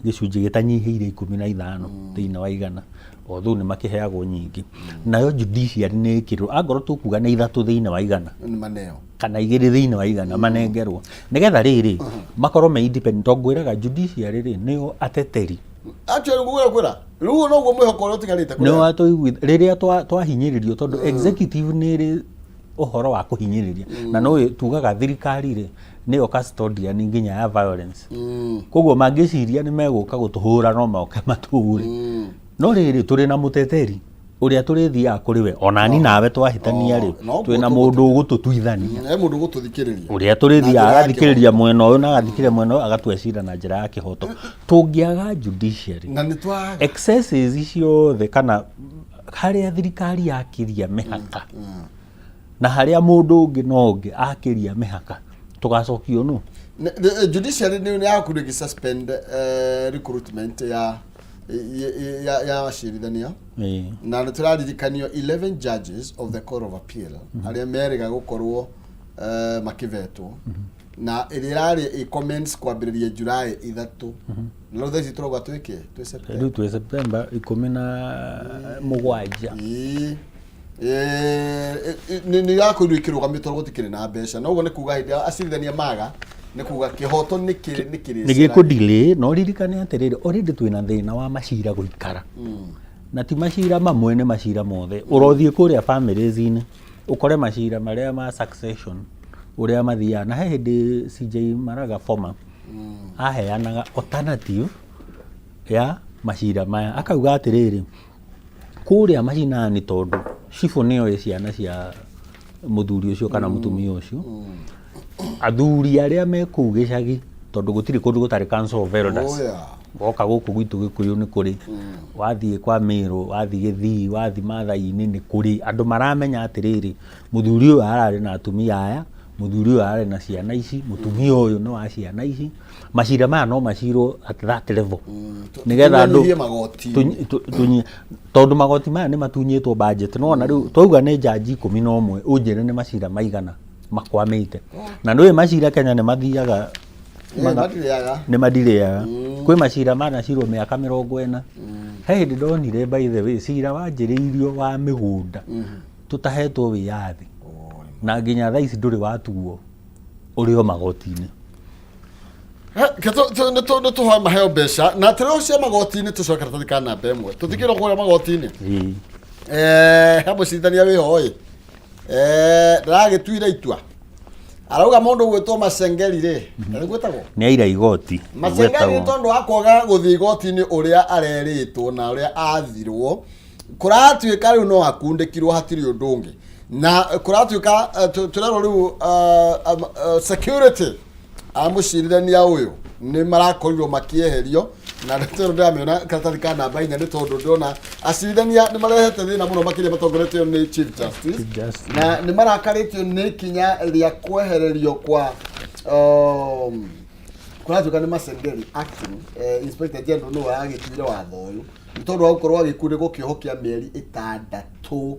gĩcunjĩ gĩtanyihĩire 15 thĩinĩ wa igana although nĩ makĩheagwo nyingĩ nayo judiciary nĩ ĩkĩrwo angorwo tũkuga nĩ 3 thĩinĩ wa igana Nĩ maneo. Kana 2 thĩinĩ wa igana manengerwo nĩgetha rĩrĩ makorwo me independent tondũ ngwĩraga judiciary rĩ nĩo ateteri. Actually ngwĩra kwĩra rĩu noguo mwĩhoko ũrĩa ũtigarĩte nĩo atũiguithia rĩrĩa twahinyĩrĩrio tondũ executive nĩ ĩrĩ ũhoro wa kũhinyĩrĩria na nĩũĩ tugaga thirikari rĩ nĩyo custodian nginya ya violence koguo mangĩciria nĩ megũka gũtũhũra no moke matũhũre no rĩrĩ tũrĩ na mũteteri ũrĩa tũrĩthiaga kũrĩ we ona ni nawe twahĩtania rĩ No twĩna mũndũ ũgũtũtuithania He mũndũ ũgũtũthikĩrĩria ũrĩa tũrĩthiaga Na njĩra ya agathikĩrĩria mwena ũyũ na agathikĩrĩria mwena ũyũ agatua cira na njĩra ya kĩhoto tũngĩaga judiciary na nĩ twaga excesses ciothe kana harĩa thirikari yakĩria mĩhaka na harĩa mũndũ ũngĩ no ũngĩ akĩria mĩhaka tũgacokio nũ. Judiciary nĩ yakorirwo ĩgĩ suspend recruitment ya acirithania na nĩ tũraririkanio 11 judges of the Court of Appeal arĩa merĩga gũkorwo makĩvetwo na ĩrĩa ĩrarĩ ĩ commence kwambĩrĩria July 3 na rĩu thaa ici tũrauga twĩkĩ twĩ September. Rĩu twĩ September 17. Ĩĩ. Nĩ yakorirwo ikĩrũgamio tondũ gũtikĩrĩ na mbeca na ũguo nĩ kuga hĩndĩ ĩrĩa acirithania maga nĩ kuga kĩhoto nĩ kĩrĩ nĩ kĩrĩ nĩ gĩkũ delay no ririkane atĩrĩrĩ already twĩna thĩna wa macira gũikara na ti macira mamwe nĩ macira mothe ũrothiĩ kũrĩa families-inĩ ũkore macira marĩa ma succession ũrĩa mathiaga na he hĩndĩ CJ Maraga former aheanaga alternative ya macira maya akauga atĩrĩrĩ kũrĩa macinani tondũ cibũ nĩoĩ ciana cia mũthuri ũcio kana mũtumia ũcio athuri arĩa me kũu gĩcagi tondũ gũtirĩ kũndũ gũtarĩ council of elders. Oh, yeah. Woka gũkũ gwitũ Gĩkũyũ nĩ kũrĩ wathiĩ kwa Mĩrũ wathiĩ Gĩthii wathiĩ Maathai-inĩ nĩ kũrĩ andũ maramenya atĩrĩrĩ mũthuri ũyũ ararĩ na atumia aya mũthuri ũyũ ararĩ na ciana ici mũtumia ũyũ nĩ wa ciana ici macira maya no macirwo at that level nĩgetha andũ Tũnyihie magoti. Tondũ magoti maya nĩ matunyĩtwo budget no ona rĩu twauga nĩ jaji 11 ũnjĩre nĩ macira maigana makwamĩte na nĩũĩ macira Kenya nĩ mathiaga Matirĩaga. Nĩ madirĩaga kwĩ macira manacirwo mĩaka 40 he hĩndĩ ndonire by the way cira wanjĩrĩirio wa mĩgũnda tũtahetwo wĩyathi na nginya thaa ici ndũrĩ watuo ũrĩ o magoti-inĩ. Nĩ tũhoe maheo mbeca na atĩrĩ cia magoti-inĩ tũcoke karatathi ka namba 1 tũthikĩrwo kũrĩa magoti-inĩ. He mũcirithania wĩho ĩ ndaragĩtuire itua arauga mũndũ ũgwĩtwo Macengeri rĩ nĩ gwĩtagwo Nĩ aira igoti. Macengeri nĩ tondũ wa kwaga gũthiĩ igoti-inĩ ũrĩa arerĩtwo na ũrĩa athirwo kũratuĩka rĩu no akundĩkirwo hatirĩ ũndũ ũngĩ na kũratuĩka tũrerwo rĩu security a mũcirithania ũyũ nĩ marakorirwo makĩeherio na ndeto ĩno ndĩramĩona karatathi ka namba 4 nĩ tondũ ndĩrona acirithania nĩ marehete thĩna mũno makĩria matongoretio nĩ Chief Justice. Chief Justice. Na nĩ marakarĩtio nĩ ikinya rĩa kwehererio kwa kũratuĩka nĩ Macengeri acting Inspector General nĩwe aragĩtuire watho ũyũ nĩ tondũ wa gũkorwo agĩkundĩkwo kĩoho kĩa mĩeri 6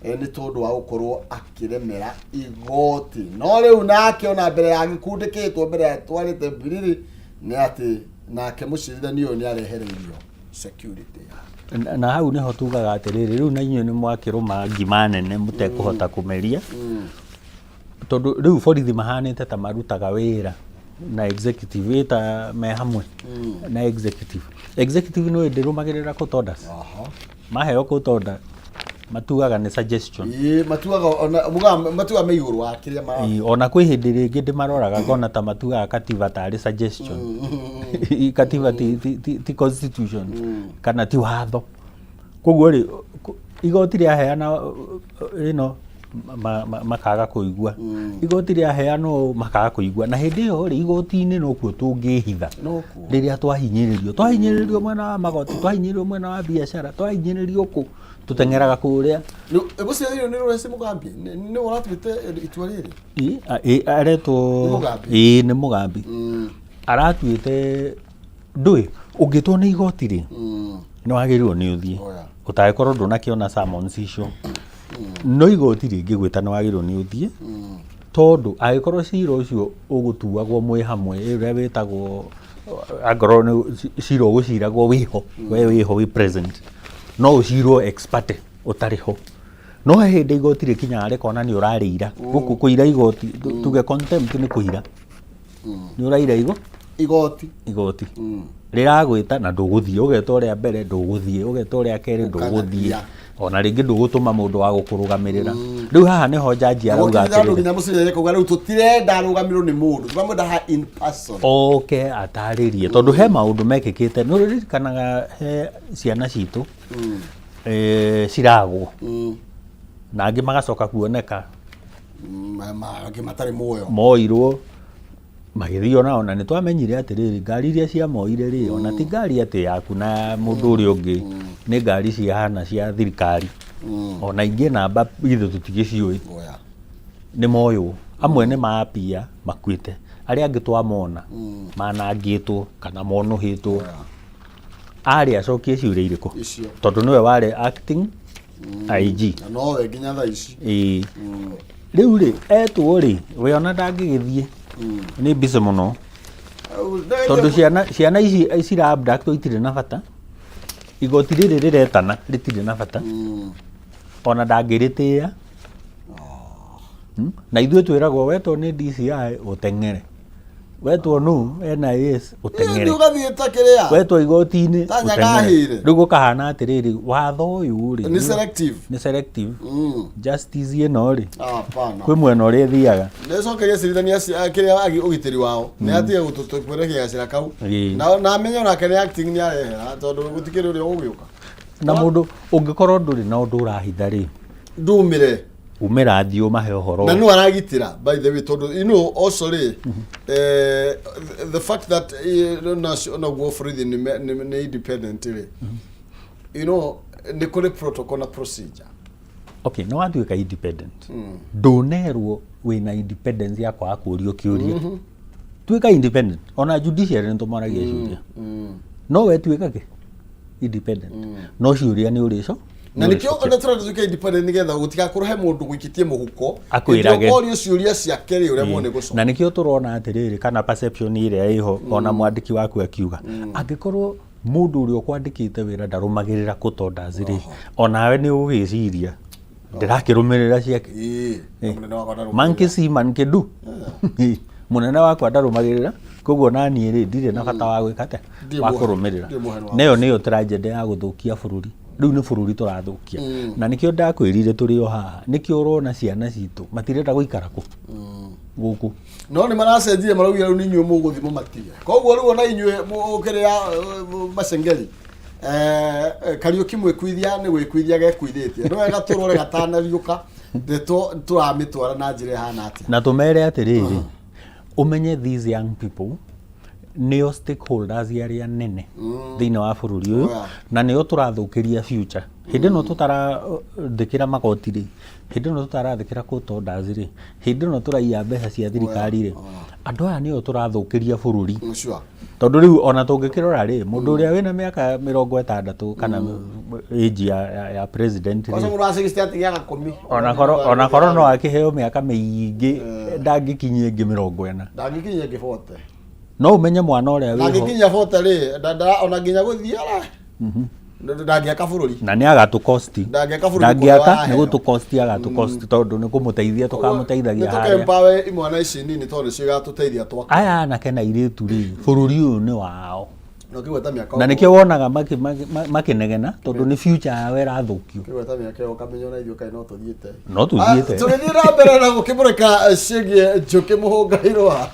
nĩ tondũ wa gũkorwo akĩremera igoti no rĩu nake ona mbere ya gĩkundĩkĩtwo mbere ya twarĩte mbiriri nĩ atĩ nake mũcirithania ũyũ nĩ arehereirio security. Na hau nĩho tugaga atĩrĩrĩ rĩu na inyuĩ nĩ mwakĩrũma ngima nene mũtekũhota kũmeria tondũ rĩu borithi mahanĩte ta marutaga wĩra na executive ĩta me hamwe na executive executive nĩ ndĩrũmagĩrĩra court orders. Maheo court order matuaga nĩ suggestion. Ĩĩ, matuaga ona muga matuaga me igũrũ wa kĩrĩa ma Ĩĩ, ona kwĩ hĩndĩ rĩngĩ ndĩmaroraga ngona ta matuaga katiba tarĩ suggestion katiba ti constitution kana ti watho koguo rĩ Igoti rĩaheana ĩno makaga kũigua, igoti rĩaheana ũũ makaga kũigua. Na hĩndĩ ĩyo rĩ, igoti-inĩ nokuo tũngĩhitha. Nokuo. Rĩrĩa twahinyĩrĩrio mwena wa magoti, twahinyĩrĩrio mwena wa biacara, twahinyĩrĩrio kũ, tũteng'eraga kũrĩa. Gũciarĩrio nĩ Lawrence Mugambi nĩ ũratuĩte itua rĩrĩ? Aretwo Nĩ Mugambi? Ĩĩ, nĩ Mugambi aratuĩte. Ndũĩ ũngĩtwo nĩ igoti rĩ, nĩ wagĩrĩirwo nĩ ũthiĩ. Oya. Ũtangĩkorwo ndũnakĩona summons icio, no igoti rĩngĩgwĩta nĩ wagĩrĩirwo nĩ ũthiĩ, tondũ angĩkorwo cira ũcio ũgũtuagwo mwĩ hamwe, ũrĩa wĩtagwo, angorwo nĩ cira ũgũciragwo wĩho, we wĩho, wĩ present, no ũcirwo ex parte ũtarĩ ho. No he hĩndĩ igoti rĩkinyaga rĩkona nĩ ũrarĩira. Gũkũ kũira igoti, tuge contempt nĩ kũira, nĩ ũraira Igoti. Igoti rĩragwĩta na ndũgũthiĩ, ũgetwo rĩa mbere ndũgũthiĩ, ũgetwo rĩa kerĩ ndũgũthiĩ. Ũkanagia. Ona rĩngĩ ndũgũtũma mũndũ wa gũkũrũgamĩrĩra. Rĩu haha nĩho njanji arauga Gũkinyĩra andũ atĩrĩrĩ, nginya mũciĩ kauga rĩu tũtirenda arũgamĩrwo nĩ mũndũ, tũramwenda ha in person. Oke atarĩrie, tondũ he maũndũ mekĩkĩte. Nĩ ũririkanaga he ciana citũ ciragwo na angĩ magacoka kuoneka Angĩ matarĩ muoyo. Moirwo magĩthiĩ onao, na nĩ twamenyire atĩrĩrĩ, ngari iria ciamoire rĩ, ona ti ngari atĩ yaku na mũndũ ũrĩa ũngĩ, nĩ ngari cihana cia thirikari, ona ingĩ namba ithuĩ tũtigĩciũĩ. Oya. Nĩ moywo, amwe nĩ mapia makuĩte, arĩa angĩ twamona manangĩtwo kana monũhĩtwo. Arĩ acokie ciũria irĩkũ? Icio. Tondũ nĩwe warĩ acting IG. Na nowe nginya thaa ici. Ĩĩ, rĩu rĩ, etwo rĩ, we ona ndangĩgĩthiĩ, nĩ busy mũno, tondũ ciana ici cira abduct itirĩ na bata. Igoti rĩrĩ rĩretana rĩtirĩ na bata, ona ndangĩrĩtĩĩa. Na ithuĩ twĩragwo wetwo nĩ DCI ũteng'ere, wetwo nũ NIS ũteng'ere. Nĩ ũgathiĩ ta kĩrĩa wetwo igoti-inĩ Ta ũteng'ere. nyagahĩre. Rĩu gũkahana atĩrĩrĩ, watho ũyũ rĩ Nĩ selective. Nĩ selective. Justice ĩno rĩ, Hapana. kwĩ mwena ũrĩa ĩthiaga. Nĩcokeria cirithania kĩrĩa ũgitĩri wao nĩ atige gũtũkwerekia gacĩra kau. Na amenye onake nĩ acting nĩ arehera, tondũ gũtikĩrĩ ũrĩa ũgũgĩũka. Na mũndũ ũngĩkorwo ndũrĩ na ũndũ ũrahitha rĩ, ndumĩre. Umĩra, thiĩ ũmahe ũhoro. Na nĩ aragitĩra, by the way, tondũ you know also rĩ, the fact that naguo borithi nĩ independent rĩ, nĩ kũrĩ protocol na procedure. Okay, nĩ watuĩka independent, ndũnerwo wĩna independence ya kwaga kũũrio kĩũria. Tuĩka independent, ona judiciary nĩ tũmoragia ciũria. No we tuĩka kĩ independent, no ciũria nĩ ũrĩco. Na nĩkĩo ona tũratuĩka independent, nĩgetha gũtigakorwo he mũndũ gũikĩtie mũhuko. Akwĩrage. Orio ciũria ciake rĩ, ũremwo nĩ gũcoka. Na nĩkĩo tũrona atĩrĩrĩ, kana perception ĩrĩa ĩho, ona mwandĩki waku akiuga, angĩkorwo mũndũ ũrĩa ũkwandĩkĩte wĩra ndarũmagĩrĩra court orders rĩ, onawe nĩ ũgũgĩciria ndĩrakĩrũmĩrĩra ciake. Ĩĩ, mũnene wakwa ndarũmagĩrĩra. Monkey see, monkey do. Mũnene wakwa ndarũmagĩrĩra, koguo naniĩ rĩ, ndirĩ na bata wa gwĩka atĩa, Ndirĩ wa kũrũmĩrĩra. Ndirĩ mũheni wa Nayo nĩyo tragedy ya gũthũkia bũrũri. Rĩu nĩ bũrũri tũrathũkia, na nĩkĩo ndakwĩrire tũrĩ o haha, nĩkĩo ũrona ciana citũ matirenda gũikara kũ gũkũ. No nĩ maracenjirie, maraugire rĩu nĩ inyuĩ mũgũthiĩ mũmatige, koguo rĩu ona inyuĩ kĩrĩa macengeri Kariũki mwĩkuithia nĩ gwĩkuithia gekuithĩtie, nĩ wega tũrore gatanariũka ndeto tũramĩtwara na njĩra ĩhana atĩa. Na tũmere atĩrĩrĩ, ũmenye these young people nĩo stakeholders arĩa nene thĩinĩ wa bũrũri ũyũ, na nĩo tũrathũkĩria future. Hĩndĩ ĩno tũtarathĩkĩra magoti rĩ, hĩndĩ ĩno tũtarathĩkĩra court orders rĩ, hĩndĩ ĩno tũraiya mbeca cia thirikari rĩ, andũ aya nĩo tũrathũkĩria bũrũri. Tondũ rĩu ona tũngĩkĩrora rĩ, mũndũ ũrĩa wĩna mĩaka 60 kana age ya president kwanza rĩ, mũndũ wa 60 atigiaga kũmi. Ona korwo no akĩheo mĩaka mĩingĩ, ndangĩkinyia ĩngĩ 40. Ndangĩkinyia ĩngĩ 40. No ũmenye mwana ũrĩa wĩho Ndangĩkinyia 40 rĩ, ona nginya gũthiĩ ara ndangĩaka bũrũri. Na nĩ agatũkosti. Ndangĩaka bũrũri. Ndangĩaka. Kũrĩa Nĩ gũtũkosti agatũkosti, tondũ nĩ kũmũteithia tũkamũteithagia harĩa. Nĩtũkempower imwana ici nini, tondũ nĩcio igatũteithia twaka. Aya anake na airĩtu rĩ, bũrũri ũyũ nĩ wao. Na ũkĩgweta mĩaka Na nĩkĩo wonaga makĩnegena, tondũ nĩ future yao ĩrathũkio. Ũkĩgweta mĩaka ĩyo ũkamenya ona ithuĩ kaĩ no tũthiĩte. No tũthiĩte. Tũgĩthiĩ na mbere na gũkĩmũrĩka ciĩgiĩ Njũkĩ Mũhũngairwa,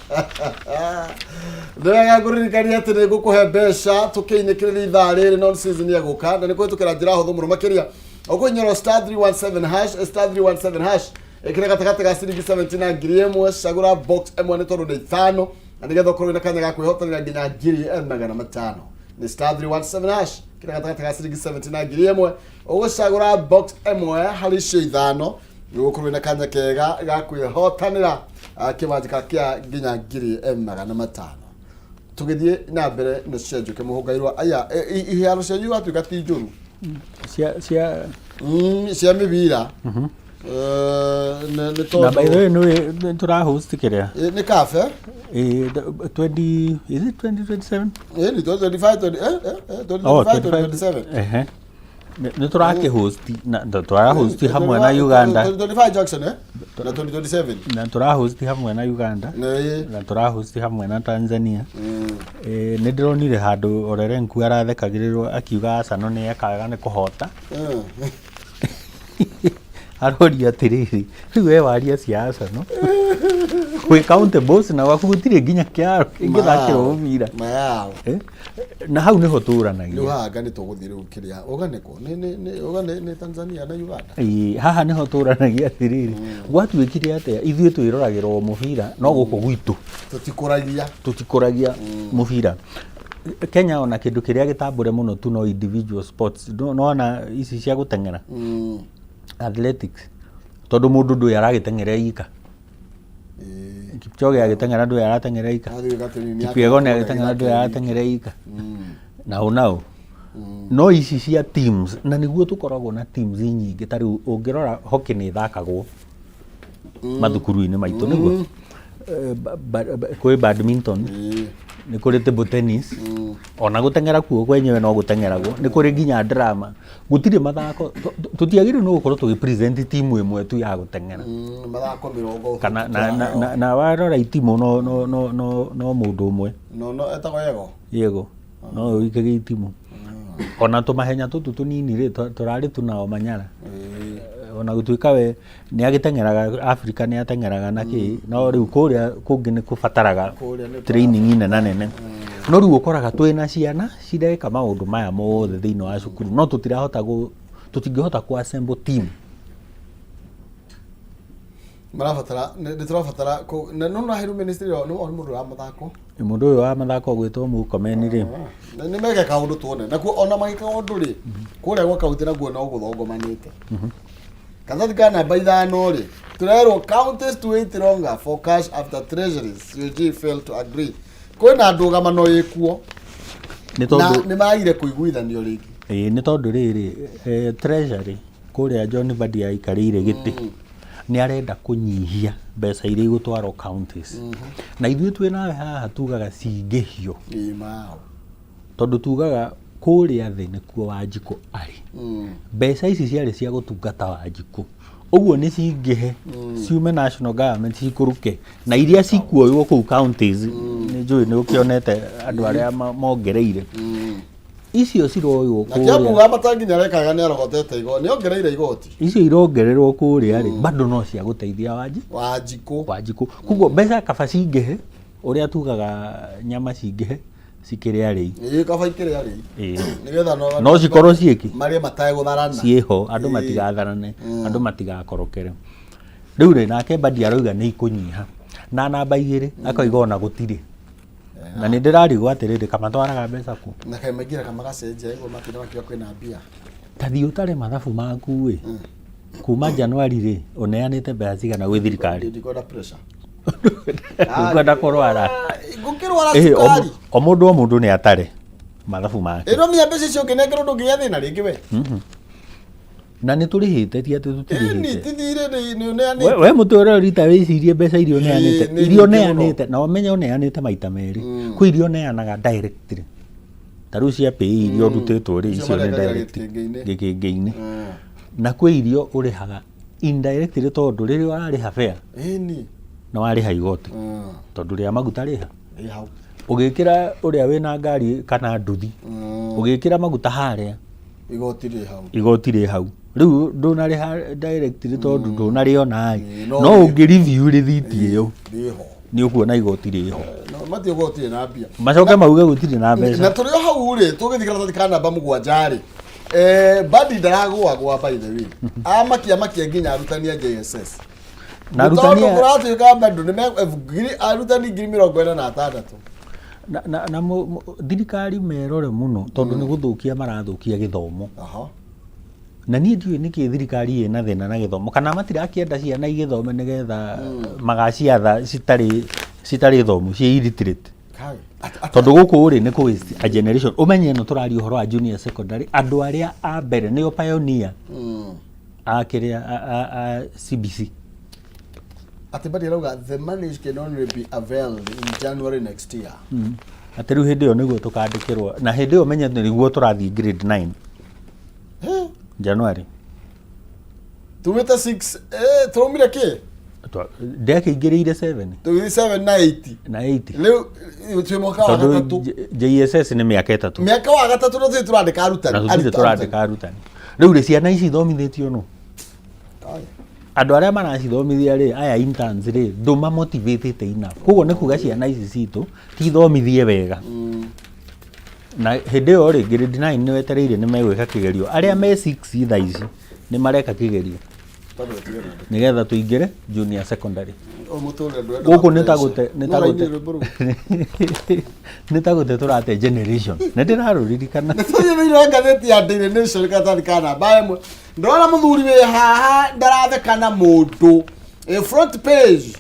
nĩ wega ngũririkania atĩ nĩ ngũkũhe mbeca tũkĩinĩkĩrĩria ithaa rĩrĩ non season ya gũka, na nĩ kũhĩtũkĩra njĩra hũthũ mũno makĩria. Ũkũhinyĩrwo star 317 hash, star 317 hash, ĩkĩra gatagatĩ ga ciringi 70 na 1000, cagũra box ĩmwe nĩ tondũ nĩ ithano, na nĩgetha ũkorwo wĩna kanya ga kwĩhotanĩra nginya 500,000. Nĩ star 317 hash, kĩra gatagatĩ ga ciringi 70 na 1000, ũgũcagũra box ĩmwe harĩ icio ithano, nĩũgũkorwo wĩna kanya kega ga kwĩhotanĩra kĩwanjĩka kĩa nginya 500,000. Tũgĩthiĩ na mbere na cia Njũke Mũhũngairwa, aya iharo cianyu igatuĩka ti njũru. Cia cia Cia mĩbira. Nĩ Na by the tondũ way, nĩ tũra host kĩrĩa Nĩ kabe. 20, is it 2027? Nĩ 2025, 20, Oh, 2025, 2027. Ehe. Nĩ tũrakĩhost na tũrahost hamwe na Uganda. 2025 Jackson, na 2027. Na tũrahost hamwe na Uganda. Nĩ Na tũrahost hamwe na Tanzania. Nĩ ndĩronire handũ Olelenku arathekagĩrĩrwo akiuga Arsenal nĩ eka wega nĩ kũhota. Aroria atĩrĩrĩ, rĩu we waria cia Arsenal gwĩ county boss na gwaku gũtirĩ nginya kĩharo kĩngĩthakĩrwo mũbira. Mayao. Na hau nĩho Rĩu tũranagia. Haha nĩ tũgũthiĩ rĩu kĩrĩa ũganĩkwo nĩ ũga nĩ Tanzania na Uganda. Ĩĩ, haha nĩho tũranagia atĩrĩrĩ, gwatuĩkire atĩa ithuĩ twĩroragĩra o mũbira no gũkũ gwitũ Tũtikũragia. Tũtikũragia mũbira. Kenya ona kĩndũ kĩrĩa gĩtambũre mũno tu no individual sports. Nona ici cia gũteng'era, athletics, tondũ mũndũ ndũĩ aragĩteng'era ika. Kipchoge agĩteng'era ndũĩ arateng'era ika. Athiĩ gatĩri-inĩ. Kipyegon agĩteng'era ndũĩ arateng'era ika. Nao nao no ici cia teams, na nĩguo tũkoragwo na teams nyingĩ. Ta rĩu ũngĩrora, hockey nĩ ĩthakagwo mathukuru-inĩ maitũ, nĩguo kwĩ badminton, nĩ kũrĩ table tennis, ona gũteng'era kuo kwenyewe no gũteng'eragwo, nĩ kũrĩ nginya drama. Gũtirĩ mathako tũtiagĩrĩirwo nĩ gũkorwo tũgĩ present timu ĩmwe tu ya gũteng'era. Mathako mĩrongo. Kana na warora itimũ no mũndũ ũmwe. No etagwo Yego. Yego no ũikage itimũ. Ona tũmahenya tũtũ tũnini rĩ, tũrarĩ tu nao Manyara, ona gũtuĩka we nĩ agĩteng'eraga Africa, nĩ ateng'eraga na kĩ, no rĩu kũrĩa kũngĩ nĩ kũbataraga Kũrĩa nĩ training nene nene. No rĩu ũkoraga twĩna ciana cireka maũndũ maya mothe thĩinĩ wa cukuru, no tũtirahota tũtingĩhota kũ assemble team. Marabatara, nĩ tũrabatara na no naheru ministry ĩyo nĩ mũndũ wa mathako. Mũndũ ũyũ wa mathako gwĩtwo Murkomen rĩ. Nĩ meke kaũndũ tuone nakuo, ona magĩka ũndũ rĩ, kũrĩa gwa kaunti nakuo no gũthongomanĩte. Karatathi ka namba 5 rĩ, tũrerwo counties to wait longer for cash after Treasury CAG failed to agree. Kwĩna ndũgamano ĩkuo. Nĩ Na tondũ nĩ magire kũiguithanio rĩngĩ. Ĩĩ, nĩ tondũ rĩrĩ, Treasury kũrĩa John Mbadi aikarĩire gĩtĩ nĩ arenda kũnyihia mbeca iria igũtwarwo counties, na ithuĩ twĩ nawe haha tugaga cingĩhio. Ĩĩ mao. Tondũ tugaga kũrĩa thĩ nĩkuo Wanjikũ arĩ. Mbeca ici ciarĩ cia gũtungata Wanjikũ, ũguo nĩ cingĩhe, ciume national government cikũrũke na iria cikuoywo kũu counties. Nĩ njũĩ nĩ ũkĩonete andũ arĩa mongereire icio ciroywo Na Kiambu kũrĩa. Wa matangi nĩ arekaga, nĩ arogotete igoti, nĩ ongereire igoti. Icio irongererwo kũrĩa rĩ, bado no cia gũteithia Wanjikũ. Wanjikũ. Koguo mbeca kaba cingĩhe, ũrĩa tugaga nyama cingĩhe cikĩrĩ arĩi. Ĩĩ, kaba ikĩrĩ arĩi. Nĩgetha no No cikorwo ciĩki marĩe mategũtharana. Ciĩho andũ matigatharane, andũ matigakorokere. Rĩu rĩ, nake Mbadi arauga nĩ ikũnyiha na namba 2, akoiga ona gũtirĩ, na nĩ ndĩrarigwo atĩrĩrĩ, kamatwaraga mbeca kũ? Na kaĩ maingĩraga magacenjia ĩguo matinda makiuga kwĩna mbia. Ta thiĩ ũtare mathabu maku ĩ, kuma Januari rĩ, ũneanĩte mbeca cigana gwĩ thirikari? Ndikwenda pressure. Ndũkwenda kũrwara. Ngũkĩrwara O cukari. O mũndũ nĩ atare mathabu make. Ĩno mia mbeca icio ũngĩnengerwo ndũngĩgĩa thĩna rĩngĩ we. Na nĩ tũrĩhĩte, ti atĩ Ĩni tũtirĩhĩte. ti thirĩ nĩ ũneanĩte. We mũtũrĩre rita wĩcirie mbeca iria ũneanĩte. Ĩĩ, nĩ Iria nyingĩ mũno. ũneanĩte, na ũmenye ũneanĩte maita merĩ. Kwĩ iria ũneanaga directly, ta rĩu cia pay iria ũrutĩtwo rĩ, Icio icio nĩ marekagĩra direct gĩkĩngĩ-inĩ. Gĩkĩngĩ-inĩ. Na kwĩ iria ũrĩhaga indirectly, tondũ rĩrĩa ũrarĩha fare na warĩha igoti, tondũ rĩa maguta rĩha Ĩ hau. Ũgĩkĩra ũrĩa wĩna ngari kana nduthi, ũgĩkĩra maguta harĩa, Igoti rĩ hau. Igoti rĩ hau. Rĩu ndũnarĩha directly tondũ ndũnarĩona ĩ, Ĩĩ, no no ũngĩ review rĩthiti ĩyo Rĩho. Nĩ ũkuona igoti rĩho. No matirĩ igoti na mbia. Macoke mauge gũtirĩ na Na mbeca. Tũrĩ o hau rĩ, tũgĩthiĩ karatathi ka namba 7 rĩ. Mbadi ndaragũagũa, by the way, amakia makia nginya arutani a JSS. Na arutani tondũ kũratuĩka bado nĩ arutani 46,000. Na thirikari merore mũno tondũ nĩ gũthũkia marathũkia gĩthomo. Na niĩ ndiũĩ nĩkĩ thirikari ĩna thĩna na gĩthomo, kana matirakĩenda ciana igĩthome nĩgetha magaciatha citarĩ thomu, ciĩ illiterate. Kai. Tondũ gũkũ rĩ, nĩ kũ waste a generation. Ũmenye ĩno tũraria ũhoro wa junior secondary, andũ arĩa a mbere nĩo pioneer a kĩrĩa a CBC. Atĩ Mbadi arauga the money can only be availed in January next year. Atĩ rĩu hĩndĩ ĩyo nĩguo tũkandĩkĩrwo, na hĩndĩ ĩyo menye nĩguo tũrathiĩ grade 9 January. Tumĩte 6, tũraumire kĩ? Ndekĩingĩrĩire 7. Tũgĩthiĩ 7 na 8. Na 8. Rĩu twĩ mwaka wa tondũ gatatũ. JSS nĩ mĩaka 3. Mĩaka wa gatatũ na tũtirĩ tũrandĩka arutani. Na tũtirĩ tũrandĩka arutani. Rĩu rĩ, ciana ici ithomithĩtio nũ? Kai. Andũ arĩa maracithomithia rĩ, aya interns rĩ, ndũma motivatĩte enough. Koguo nĩ kuga ciana ici citũ tithomithie wega. Na hĩndĩ ĩyo rĩ, grade 9 nĩ wetereire nĩ megwĩka kĩgerio. Arĩa me 6 thaa ici nĩ mareka kĩgerio Bado gũtirĩ na andũ. Nĩgetha tũingĩre junior secondary. Ũyũ mũtũrĩre ndũrenda Gũkũ nĩ ta pressure. gũte nĩ ta No gũte ũrainire rwĩmbo rũu. Nĩ ta gũte tũrate generation. Nĩ ndĩrarũririkana. Tũthiĩ thĩinĩ wa ngathĩti ya Daily Nation karatathi ka namba 1. Ndĩrona mũthuri wĩ haha ndaratheka na mũndũ. Front page,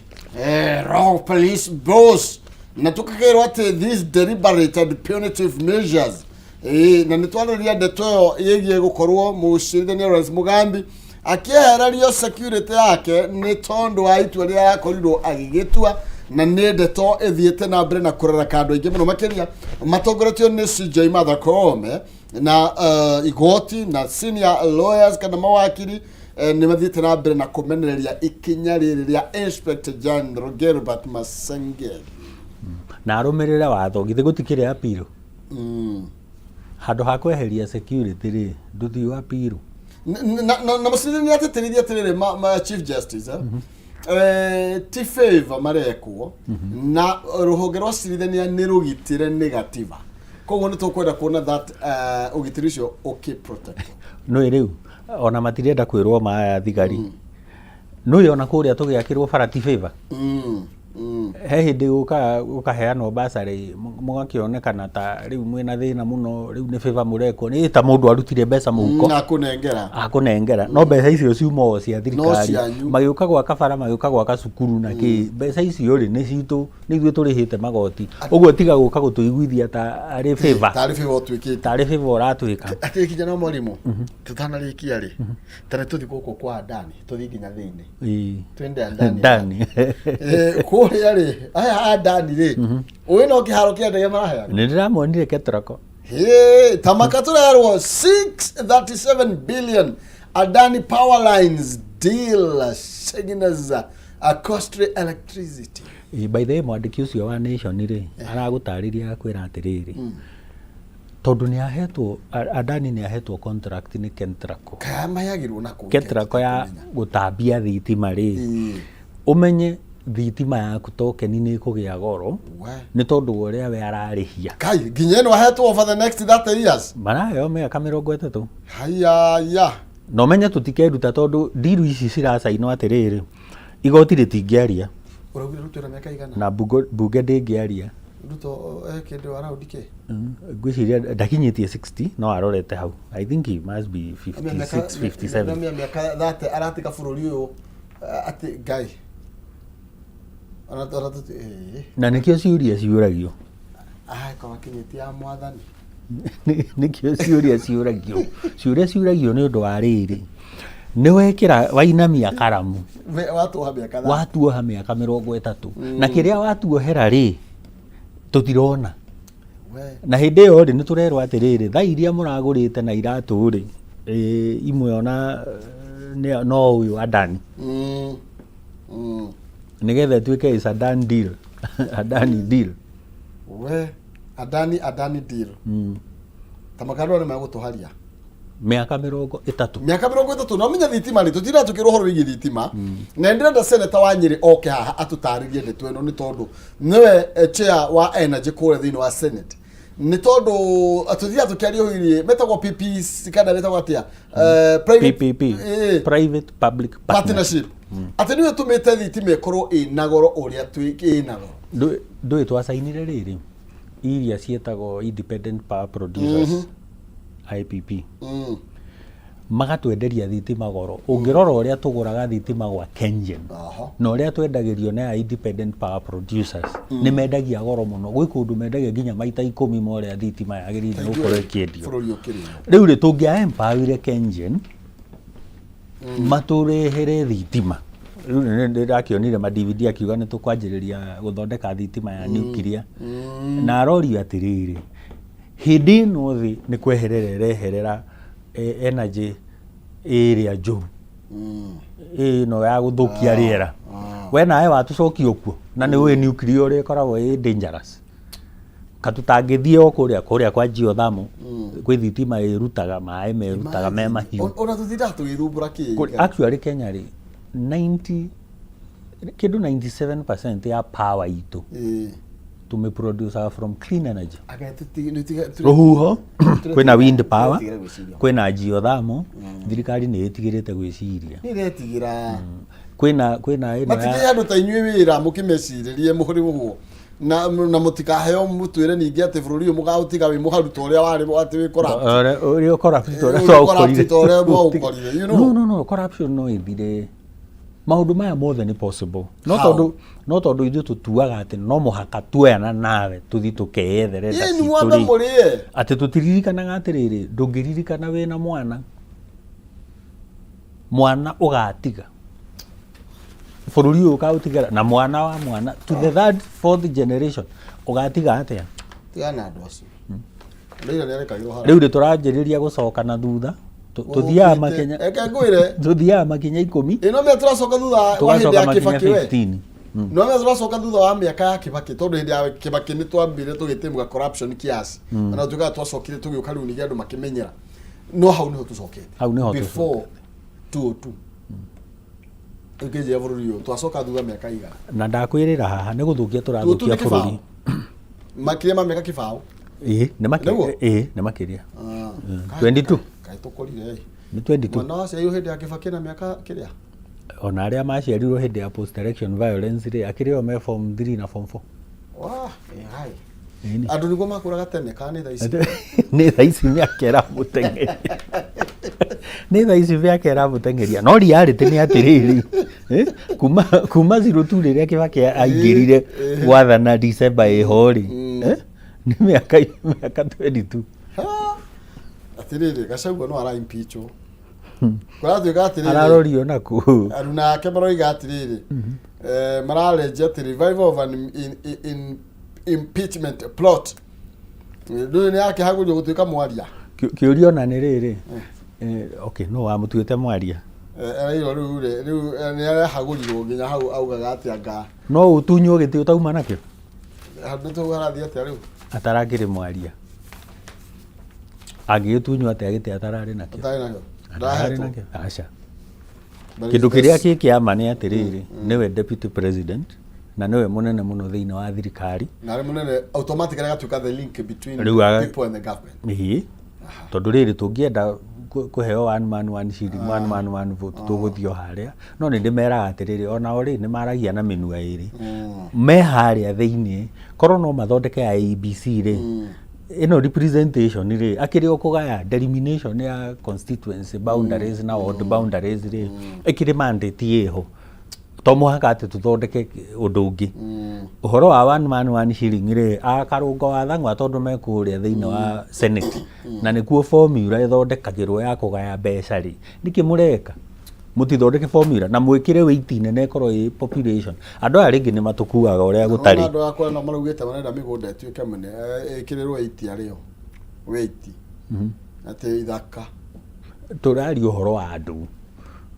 raw police boss, na tũkakĩrwo atĩ these deliberate and punitive measures. Na nĩ twarĩria ndeto ĩyo ĩgiĩ gũkorwo mũcirithania Lawrence Mugambi akĩehererio security yake nĩ tondũ wa itua rĩrĩa arakorirwo agĩgĩtua, na nĩ ndeto ĩthiĩte na mbere na kũraraka andũ aingĩ mũno, makĩria matongoretio nĩ CJ Martha Koome na igoti na senior lawyers kana mawakiri. Nĩ mathiĩte na mbere na kũmenereria ikinya rĩrĩ rĩa Inspector General Gilbert Masengeli. Na arũmĩrĩre watho, githĩ gũtikĩrĩ appeal? Handũ ha kweheria security rĩ, ndũthiĩ wa appeal. Na mũcirithania atĩtĩrithia atĩrĩrĩ, Chief Justice, ti favor marekwo na rũhonge rwa cirithania nĩ rũgitĩre nĩ gatiba, koguo nĩ tũkwenda kuona that ũgitĩri ũcio ũkĩ protect. Nĩ rĩu ona matirenda kwĩrwo maya thigari nũĩ ona kũrĩa tũgĩakĩrwo bara ti favor. He hĩndĩ gũkaga gũkaheanwo basarĩ, mũgakĩonekana ta rĩu mwĩna thĩna mũno, rĩu nĩ favor mũrekwo, nĩ ta mũndũ arutire mbeca mũhuko. Akũnengera. Akũnengera, no mbeca icio ciuma o cia thirikari. Cianyu. Magĩũka gwaka bara, magĩũka gwaka cukuru na kĩ, mbeca icio rĩ, nĩ citũ, nĩ ithuĩ tũrĩhĩte magoti. Ũguo tiga gũka gũtũiguithia ta arĩ favor. Tarĩ favor ũtuĩkĩte. Tarĩ favor ũratwĩka. Atĩ kinya no mwarimũ tũtanarĩkia rĩ, ta nĩ tũthiĩ gũkũ kwa Adani, tũthiĩ nginya thĩinĩ. Twende Adani. Ndani. Kũrĩa rĩ, aya Adani rĩ, ũĩ no kĩharo kĩa ndege maraheana. Nĩ ndĩramonire Ketraco. Hey, tamaka tũrerwo 637 billion Adani Power Lines deal signals a costly electricity. By the way, mwandĩki ũcio wa Nation rĩ, aragũtarĩria agakwĩra atĩrĩrĩ, tondũ nĩ ahetwo, Adani nĩ ahetwo contract nĩ Kentraco. Kaya mayagirwo na kũ? Ketraco ya gũtambia thitima rĩ, ũmenye thitima yaku token nĩ ĩkũgĩa goro nĩ tondũ wa ũrĩa we ararĩhia. Kai, nginya ĩno ahetwo over the next 30 years. Maraheo mĩaka 30. Haya. Na ũmenye tũtikeruta tondũ ndiru ici ciracainwo atĩrĩrĩ, igoti rĩtingĩaria. Ũraugire Ruto ena mĩaka igana? Na bunge ndĩngĩaria. Ruto kĩndũ around kĩ? Ngwĩciria ndakinyĩtie 60, no arorete hau. I think he must be 56, 57. Mĩaka 30 aratiga bũrũri ũyũ, atĩ Ngai ona ona. Na nĩkĩo ciũria ciũragio. Akorwo akinyĩtie ya mwathani. Nĩkĩo ciũria ciũragio nĩ ũndũ wa rĩrĩ, nĩ wekĩra wainamia karamu. Watuoha mĩaka 30. Watuoha mĩaka 30, na kĩrĩa watuohera rĩ, tũtirona. We. Na hĩndĩ ĩyo rĩ, nĩ tũrerwo atĩrĩrĩ, thaa iria mũragũrĩte na iratũ rĩ, imwe ona no ũyũ Adani nĩgetha ĩtuĩke is a done deal, Adani deal. We, Adani deal. Ta makandå nĩ megũtũharia. Mĩaka 30. Mĩaka 30. No menya thitima rĩ, tũtinda tũkĩrwo ũhoro wĩgiĩ thitima, na ndĩrenda seneta wa Nyĩrĩ oke haha atũtarĩrie ndeto ĩno, nĩ tondũ nĩwe chair wa energy kũrĩa thĩinĩ wa senate. Nĩ tondũ tũthiaga tũkĩaria ũhoro metagwo PPC kana metagwo atĩa? Private PPP, private public partnership, atĩ nĩwe tũmĩte thitima ĩkorwo ĩna goro ũrĩa ĩna goro. Ndũĩ twacainire rĩrĩ iria ciĩtagwo independent power producers, IPP, magatwenderia thitima goro. Ũngĩrora ũrĩa tũgũraga thitima gwa Kengen na ũrĩa twendagĩrio na independent power producers, nĩ mendagia goro mũno. Gwĩ kũndũ mendagia nginya maita 10 ma ũrĩa thitima yagĩrĩire gũkorwo ĩkĩendio. Bũrũri ũkĩrĩ Rĩu rĩ, tũngĩa empowerire Kengen matũrehere thitima. Rĩu nĩ ndakĩonire ma DVD akiuga nĩ tũkwanjĩrĩria gũthondeka thitima ya nuclear, na arorio atĩrĩrĩ, hĩndĩ ĩno thĩ nĩ kweherera ĩreherera energy ĩrĩa njũru, ĩno ya gũthũkia rĩera, we nawe watũcokia kuo, na nĩ ũĩ nuclear ũrĩa ĩkoragwo ĩ dangerous. Katutangĩthiĩ o kũrĩa kũrĩa kwa geothermal, kwĩ thitima ĩrutaga maĩ, merutaga me mahiũ. Ona tũtindaga tũgĩthumbũra kĩ. Actually Kenya rĩ, 90 kĩndũ 97% ya power itũ tũmĩproduce from clean energy. Anga nĩ Rũhuho, kwĩna wind power, Tigĩra gwĩciria. Kwĩna geothermal. Thirikari nĩ ĩtigĩrĩte gwĩciria. Nĩ iretigĩra. Kwĩna ĩno Matikĩhe andũ ta inyuĩ wĩra mũkĩmecirĩrie mũrĩ ũguo na mũtikaheo, mũtwĩre ningĩ atĩ bũrũri ũyũ mũgaũtiga wĩ mũharu ta ũrĩa warĩ, atĩ wĩ corrupt. Ũrĩa corrupt ta ũrĩa Ũrĩa twaũkorire. Corrupt ta ũrĩa mwaũkorire, you know. No, no, no, corruption no ĩthire. Maũndũ maya mothe nĩ possible, no How? tondũ no tondũ ithuĩ tũtuaga atĩ no mũhaka tuoyana nawe tũthiĩ tũkeyethere nda Ĩni citũ mwambe rĩ. mũrĩe. Atĩ tũtiririkanaga atĩrĩrĩ, ndũngĩririkana wĩna mwana, mwana ũgatiga bũrũri ũyũ, ũkaũtigara na mwana wa mwana to the third, fourth generation, ũgatiga atĩa? Tigana na andũ acio. Raila nĩ arekagĩrwo Rĩu rĩ, tũranjĩrĩria gũcoka na thutha. Tũthiaga makinya Reke ngwĩre. tũthiaga makinya 10. Ĩno mĩa tũracoka thutha wa hĩndĩ Tũgacoka ya makinya Kibaki we. 15. No mĩa tũracoka thutha wa mĩaka ya Kibaki, tondũ hĩndĩ ya Kibaki nĩ twambire tũgĩtĩmuga corruption kiasi, na tugaga twacokire tũgĩũka rĩu ningĩ andũ makĩmenyera, no hau nĩho tũcokete. Hau nĩho. Before 202 ũkĩnjĩra bũrũri ũyũ twacoka thutha mĩaka igana? Na ndakwĩrĩra haha nĩ gũthũkia 202 tũrathũkia nĩ bũrũri. kĩbaũ, makĩria ma mĩaka 20. Ĩĩ, nĩ makĩria. Nĩguo? Ĩĩ, nĩ makĩria. 22. Kaĩ tũkũrire ĩ. Nĩ 22. Mwana waciarirwo hĩndĩ ya Kibaki na mĩaka kĩrĩa. Ona arĩa maciarirwo hĩndĩ ya post election violence rĩ, akĩrĩ o me form 3 na form 4. Wah, ĩ hai. Ĩni. Andũ nĩguo makũraga tene kana nĩ thaa ici? Nĩ thaa ici mĩaka ĩramũteng'eria, nĩ thaa ici mĩaka ĩramũteng'eria, no reality nĩ atĩrĩrĩ, kuma 02 rĩrĩa Kibaki aingĩrire gwathana December ĩho rĩ, nĩ mĩaka 22. Ha! Atĩrĩrĩ, Gachagua no ara impeachwo, kũratuĩka atĩrĩrĩ Ararorio naku. Aruna ake maroiga atĩrĩrĩ, mararenjia atĩ revival of an in impeachment plot. Ndũĩ nĩ akĩhagũrio gũtuĩka mwaria. Kĩũria ona nĩ rĩrĩ, okay, no wamũtuĩte mwaria? Arairwo rĩu rĩ, rĩu nĩ arahagũrirwo nginya hau augaga atĩ anga No ũtunywo gĩtĩ ũtauma nakĩo. Handũ tũu harathiĩ atĩa rĩu? Atarakĩrĩ mwaria, angĩgĩtunywo atĩa gĩtĩ atararĩ nakĩo? Atarĩ nakĩo. Atararĩ Ndahetwo. nakĩo, aca. But Kĩndũ it's kĩrĩa kĩ kĩama nĩ atĩrĩrĩ, nĩwe deputy president na nĩwe mũnene mũno thĩinĩ wa thirikari. Na arĩ mũnene, automatically agatuĩka the link between Rĩu people and the government. Ĩĩ, tondũ rĩrĩ, tũngĩenda kũheo one man one shilling, one man one vote, tũgũthiĩ o harĩa. No nĩ ndĩmeraga atĩrĩrĩ, onao rĩ, nĩ maragia na mĩnua ĩrĩ me harĩa thĩinĩ. Korwo no mathondeke IEBC rĩ, ĩno representation rĩ, akĩrĩ o kũgaya delimitation ya constituency boundaries na ward boundaries rĩ, ĩkĩrĩ mandate ĩho, to mũhaka atĩ tũthondeke ũndũ ũngĩ. Ũhoro wa one man one shilling rĩ, a Karũngo wa Thang'wa, tondũ me kũrĩa thĩinĩ wa Senate na nĩkuo formula ĩthondekagĩrwo ya kũgaya mbeca rĩ, nĩkĩ mũreka mũtithondeke formula na mwĩkĩre weight nene ĩkorwo ĩ population? Andũ aya rĩngĩ nĩ matũkuaga ũrĩa Ona gũtarĩ. Andũ akwa no maraugĩte marenda mĩgũnda ĩtuĩke mĩnene, ĩkĩrĩrwo weight arĩo weight, atĩ ithaka. Tũraria ũhoro wa andũ,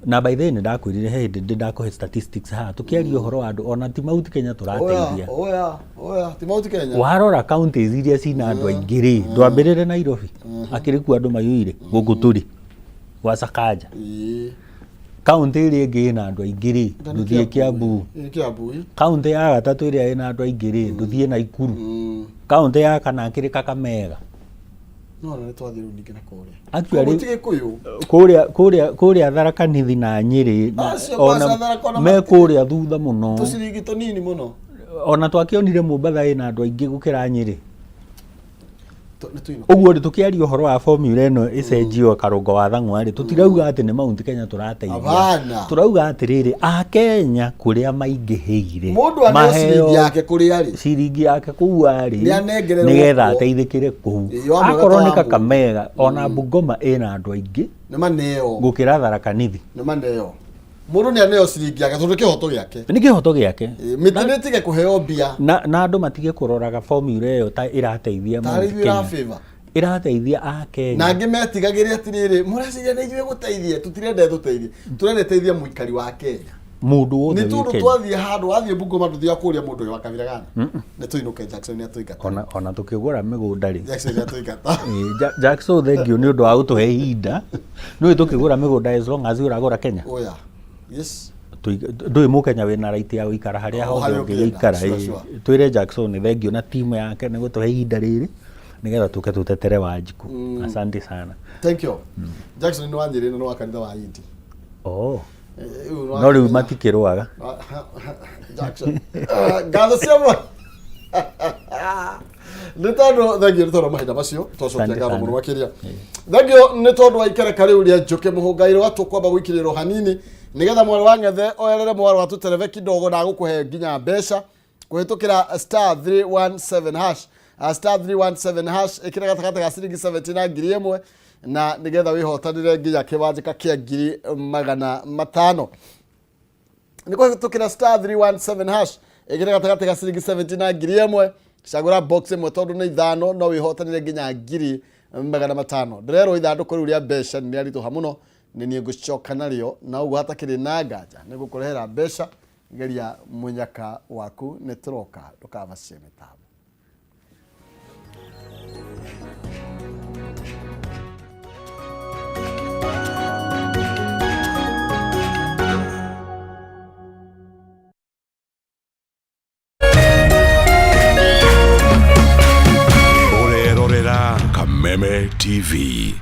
na by the way nĩ ndakwĩrire he hĩndĩ ndĩ ndakũhe statistics haha tũkĩaria ũhoro wa andũ, ona ti Mount Kenya tũrateithia. Oya, oya, ti Mount Kenya. Warora counties iria cina andũ aingĩ rĩ, ndwambĩrĩre Nairobi, akĩrĩ kuo andũ maiyũire gũkũ tũrĩ gwa Sakaja. Ĩĩ. Kaunti ĩrĩa ĩngĩ ĩna andũ aingĩ rĩ, ndũthiĩ Kiambu. Ĩ, Kiambu ĩ. Kaunti ya gatatũ ĩrĩa ĩna andũ aingĩ rĩ, ndũthiĩ Naikuru. Kaunti ya kana kĩrĩ Kakamega. No na nĩ twathiĩ rĩu ningĩ na kũrĩa. Actually- Koguo ti Gĩkũyũ. Kũrĩa Tharaka Nithi na Nyĩrĩ na- Acio ona kwanza Tharaka ona me matirĩ. kũrĩa thutha mũno. Tũciringi tũnini mũno. Ona twakĩonire Mombatha ĩna andũ aingĩ gũkĩra Nyĩrĩ. Nĩ tũinũke. Ũguo rĩ, tũkĩaria ũhoro wa formula ĩno ĩcenjio karũngo wa thang'wa rĩ, tũtirauga atĩ nĩ Mount Kenya tũrateithia. Hapana. Tũrauga atĩrĩrĩ, Akenya kũrĩa maingĩhĩire Mũndũ aneo ciringi yake kũrĩa arĩ. Ciringi yake kũu arĩ, Nĩ anengererwo nĩgetha kuo. ateithĩkĩre kũu. Ĩĩ, wamwĩra Akorwo ta nĩ wa Kakamega, ona Bungoma ĩna andũ aingĩ Nĩ maneo. gũkĩra Tharaka Nithi. Nĩ maneo. Mũndũ nĩ aneo ciringi yake tondũ nĩ kĩhoto gĩake. Nĩ kĩhoto gĩake. Ĩ, mĩtĩ nĩ ĩtige kũheo mbia. Na andũ matige kũroraga formula ĩyo ta ĩrateithia Tarĩ Mount ithuĩ Kenya. ĩra favor. Ĩrateithia Akenya. Na angĩ metigagĩre atĩrĩrĩ, mũreciria nĩ ithuĩ gũteithie, tũtirenda ĩtũteithie, tũrenda ĩteithie mũikari wa Kenya. Mũndũ wothe Nĩ wĩ tondũ Kenya. twathiĩ handũ, wathiĩ Bungoma ndũthiaga kũria mũndũ ũyũ wa kabira gani. Nĩ tũinũke, Jackson nĩ atũingata. Ona tũkĩgũra mĩgũnda rĩ, Jackson nĩ atũingata. Ĩ, Jackson, thank you nĩ ũndũ wa gũtũhe ihinda. Nĩũĩ tũkĩgũra mĩgũnda, as long as ũragũra Kenya, Oya. Yes. Ndũĩ mũkenya wĩna right ya gũikara harĩa O, hothe harĩa ũngĩenda. ũngĩgĩikara. Sure, Ĩ, sure. twĩre Jackson nĩ thank you na timu yake nĩ gũtũhe ihinda rĩrĩ nĩgetha tũke tũtetere Wanjikũ. Asante sana. Thank you. Jackson nĩ wa Nyĩrĩ na nĩ wa kanitha wa Indi. Oh. Eh, rĩu nĩ wa No rĩu kanitha- matikĩrũaga. Jackson. Ah, ngatho cia nĩ tondũ thank you nĩ tondũ wa mahinda macio twacokia Asante ngatho sana. mũno makĩria. Thank you nĩ tondũ wa ikereka rĩu rĩa njũkĩ mũhũngairwo tũkwamba gũikĩrĩrwo hanini nĩgetha mwarĩ wa ng'ethe oyerere mwarĩ wa tũterebe kidogo na gũkũhe nginya mbeca kũhĩtũkĩra star 317 hash. Star 317 hash, ĩkĩra gatagatĩ ga ciringi 70 na 1,000 na nĩgetha wĩhotanĩre nginya kĩwanjĩka kĩa 500,000. Nĩ kũhĩtũkĩra star 317 hash, ĩkĩra gatagatĩ ga ciringi 70 na 1,000, cagũra box ĩmwe tondũ nĩ ithano, no wĩhotanĩre nginya 500,000. Ndĩrerwo ithandũkũ rĩu rĩa mbeca nĩ rĩaritũha mũno, nĩ niĩ ngũcoka narĩo na ũguo hatakĩrĩ na nganja nĩ ngũkũrehera mbeca. Geria mũnyaka waku, nĩ tũroka, ndũkabacie mĩtambo. Ũrerorera Kameme TV.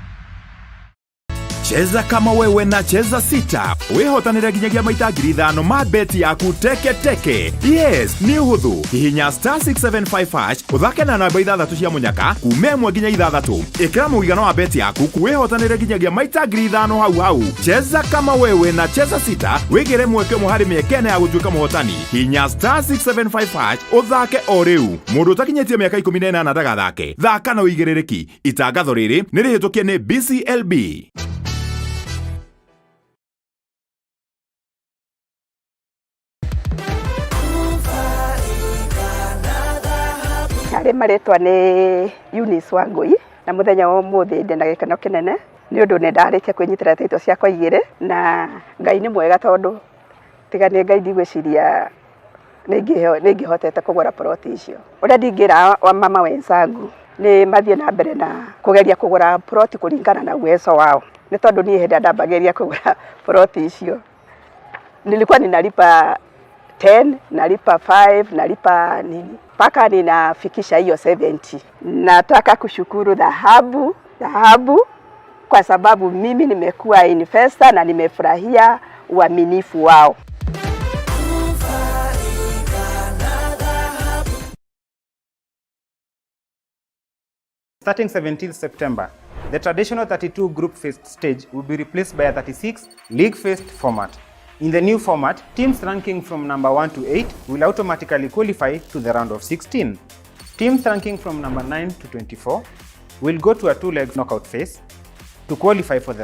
Cheza kama wewe na Cheza Sita wĩhotanĩre nginyagia maita 5,000 ma beti yaku teke teke. Yes, nĩ ũhũthũ. Hihinya star 675 hash, ũthake na namba ithathatũ cia mũnyaka kuma ĩmwe nginya ithathatũ. Ĩkĩra mũigana wa beti yaku wĩhotanĩre nginyagia maita 5,000 hau hau. Cheza kama wewe na Cheza Sita, wĩgĩre mweke ũmwe harĩ mĩeke ĩna ya gũtuĩka mũhotani. Hihinya star 675 hash ũthake o rĩu. Mũndũ ũtakinyĩtie mĩaka 18 ndagathake. Thaka na ũigĩrĩrĩki. Itangatho rĩrĩ nĩ rĩhĩtũkie nĩ BCLB. Harĩ marĩtwa nĩ Eunice Wangũi, na mũthenya wa ũmũthĩ ndĩ na gĩkeno kĩnene nĩ ũndũ nĩ ndarĩkia kwĩnyitĩra taito ciakwa igĩrĩ, na Ngai nĩ mwega tondũ tiga nĩ Ngai ndigwĩciria nĩ ingĩhotete kũgũra ploti icio. Ũrĩa ndingĩra wa mama wenzangu nĩ mathiĩ na mbere na kũgeria kũgũra ploti kũringana na uwezo wao, nĩ tondũ niĩ hĩndĩ ĩrĩa ndambagĩrĩria kũgũra ploti icio nilikuwa ninalipa 10, nalipa 5, nalipa nini mpaka ninafikisha hiyo 70. Nataka kushukuru Dhahabu Dhahabu kwa sababu mimi nimekuwa investor na nimefurahia uaminifu wao. Starting 17th September, the traditional 32 group phase stage will be replaced by a 36 league phased format. In the new format, teams ranking from number 1 to 8 will automatically qualify to the round of 16. Teams ranking from number 9 to 24 will go to a two-leg knockout phase to qualify for the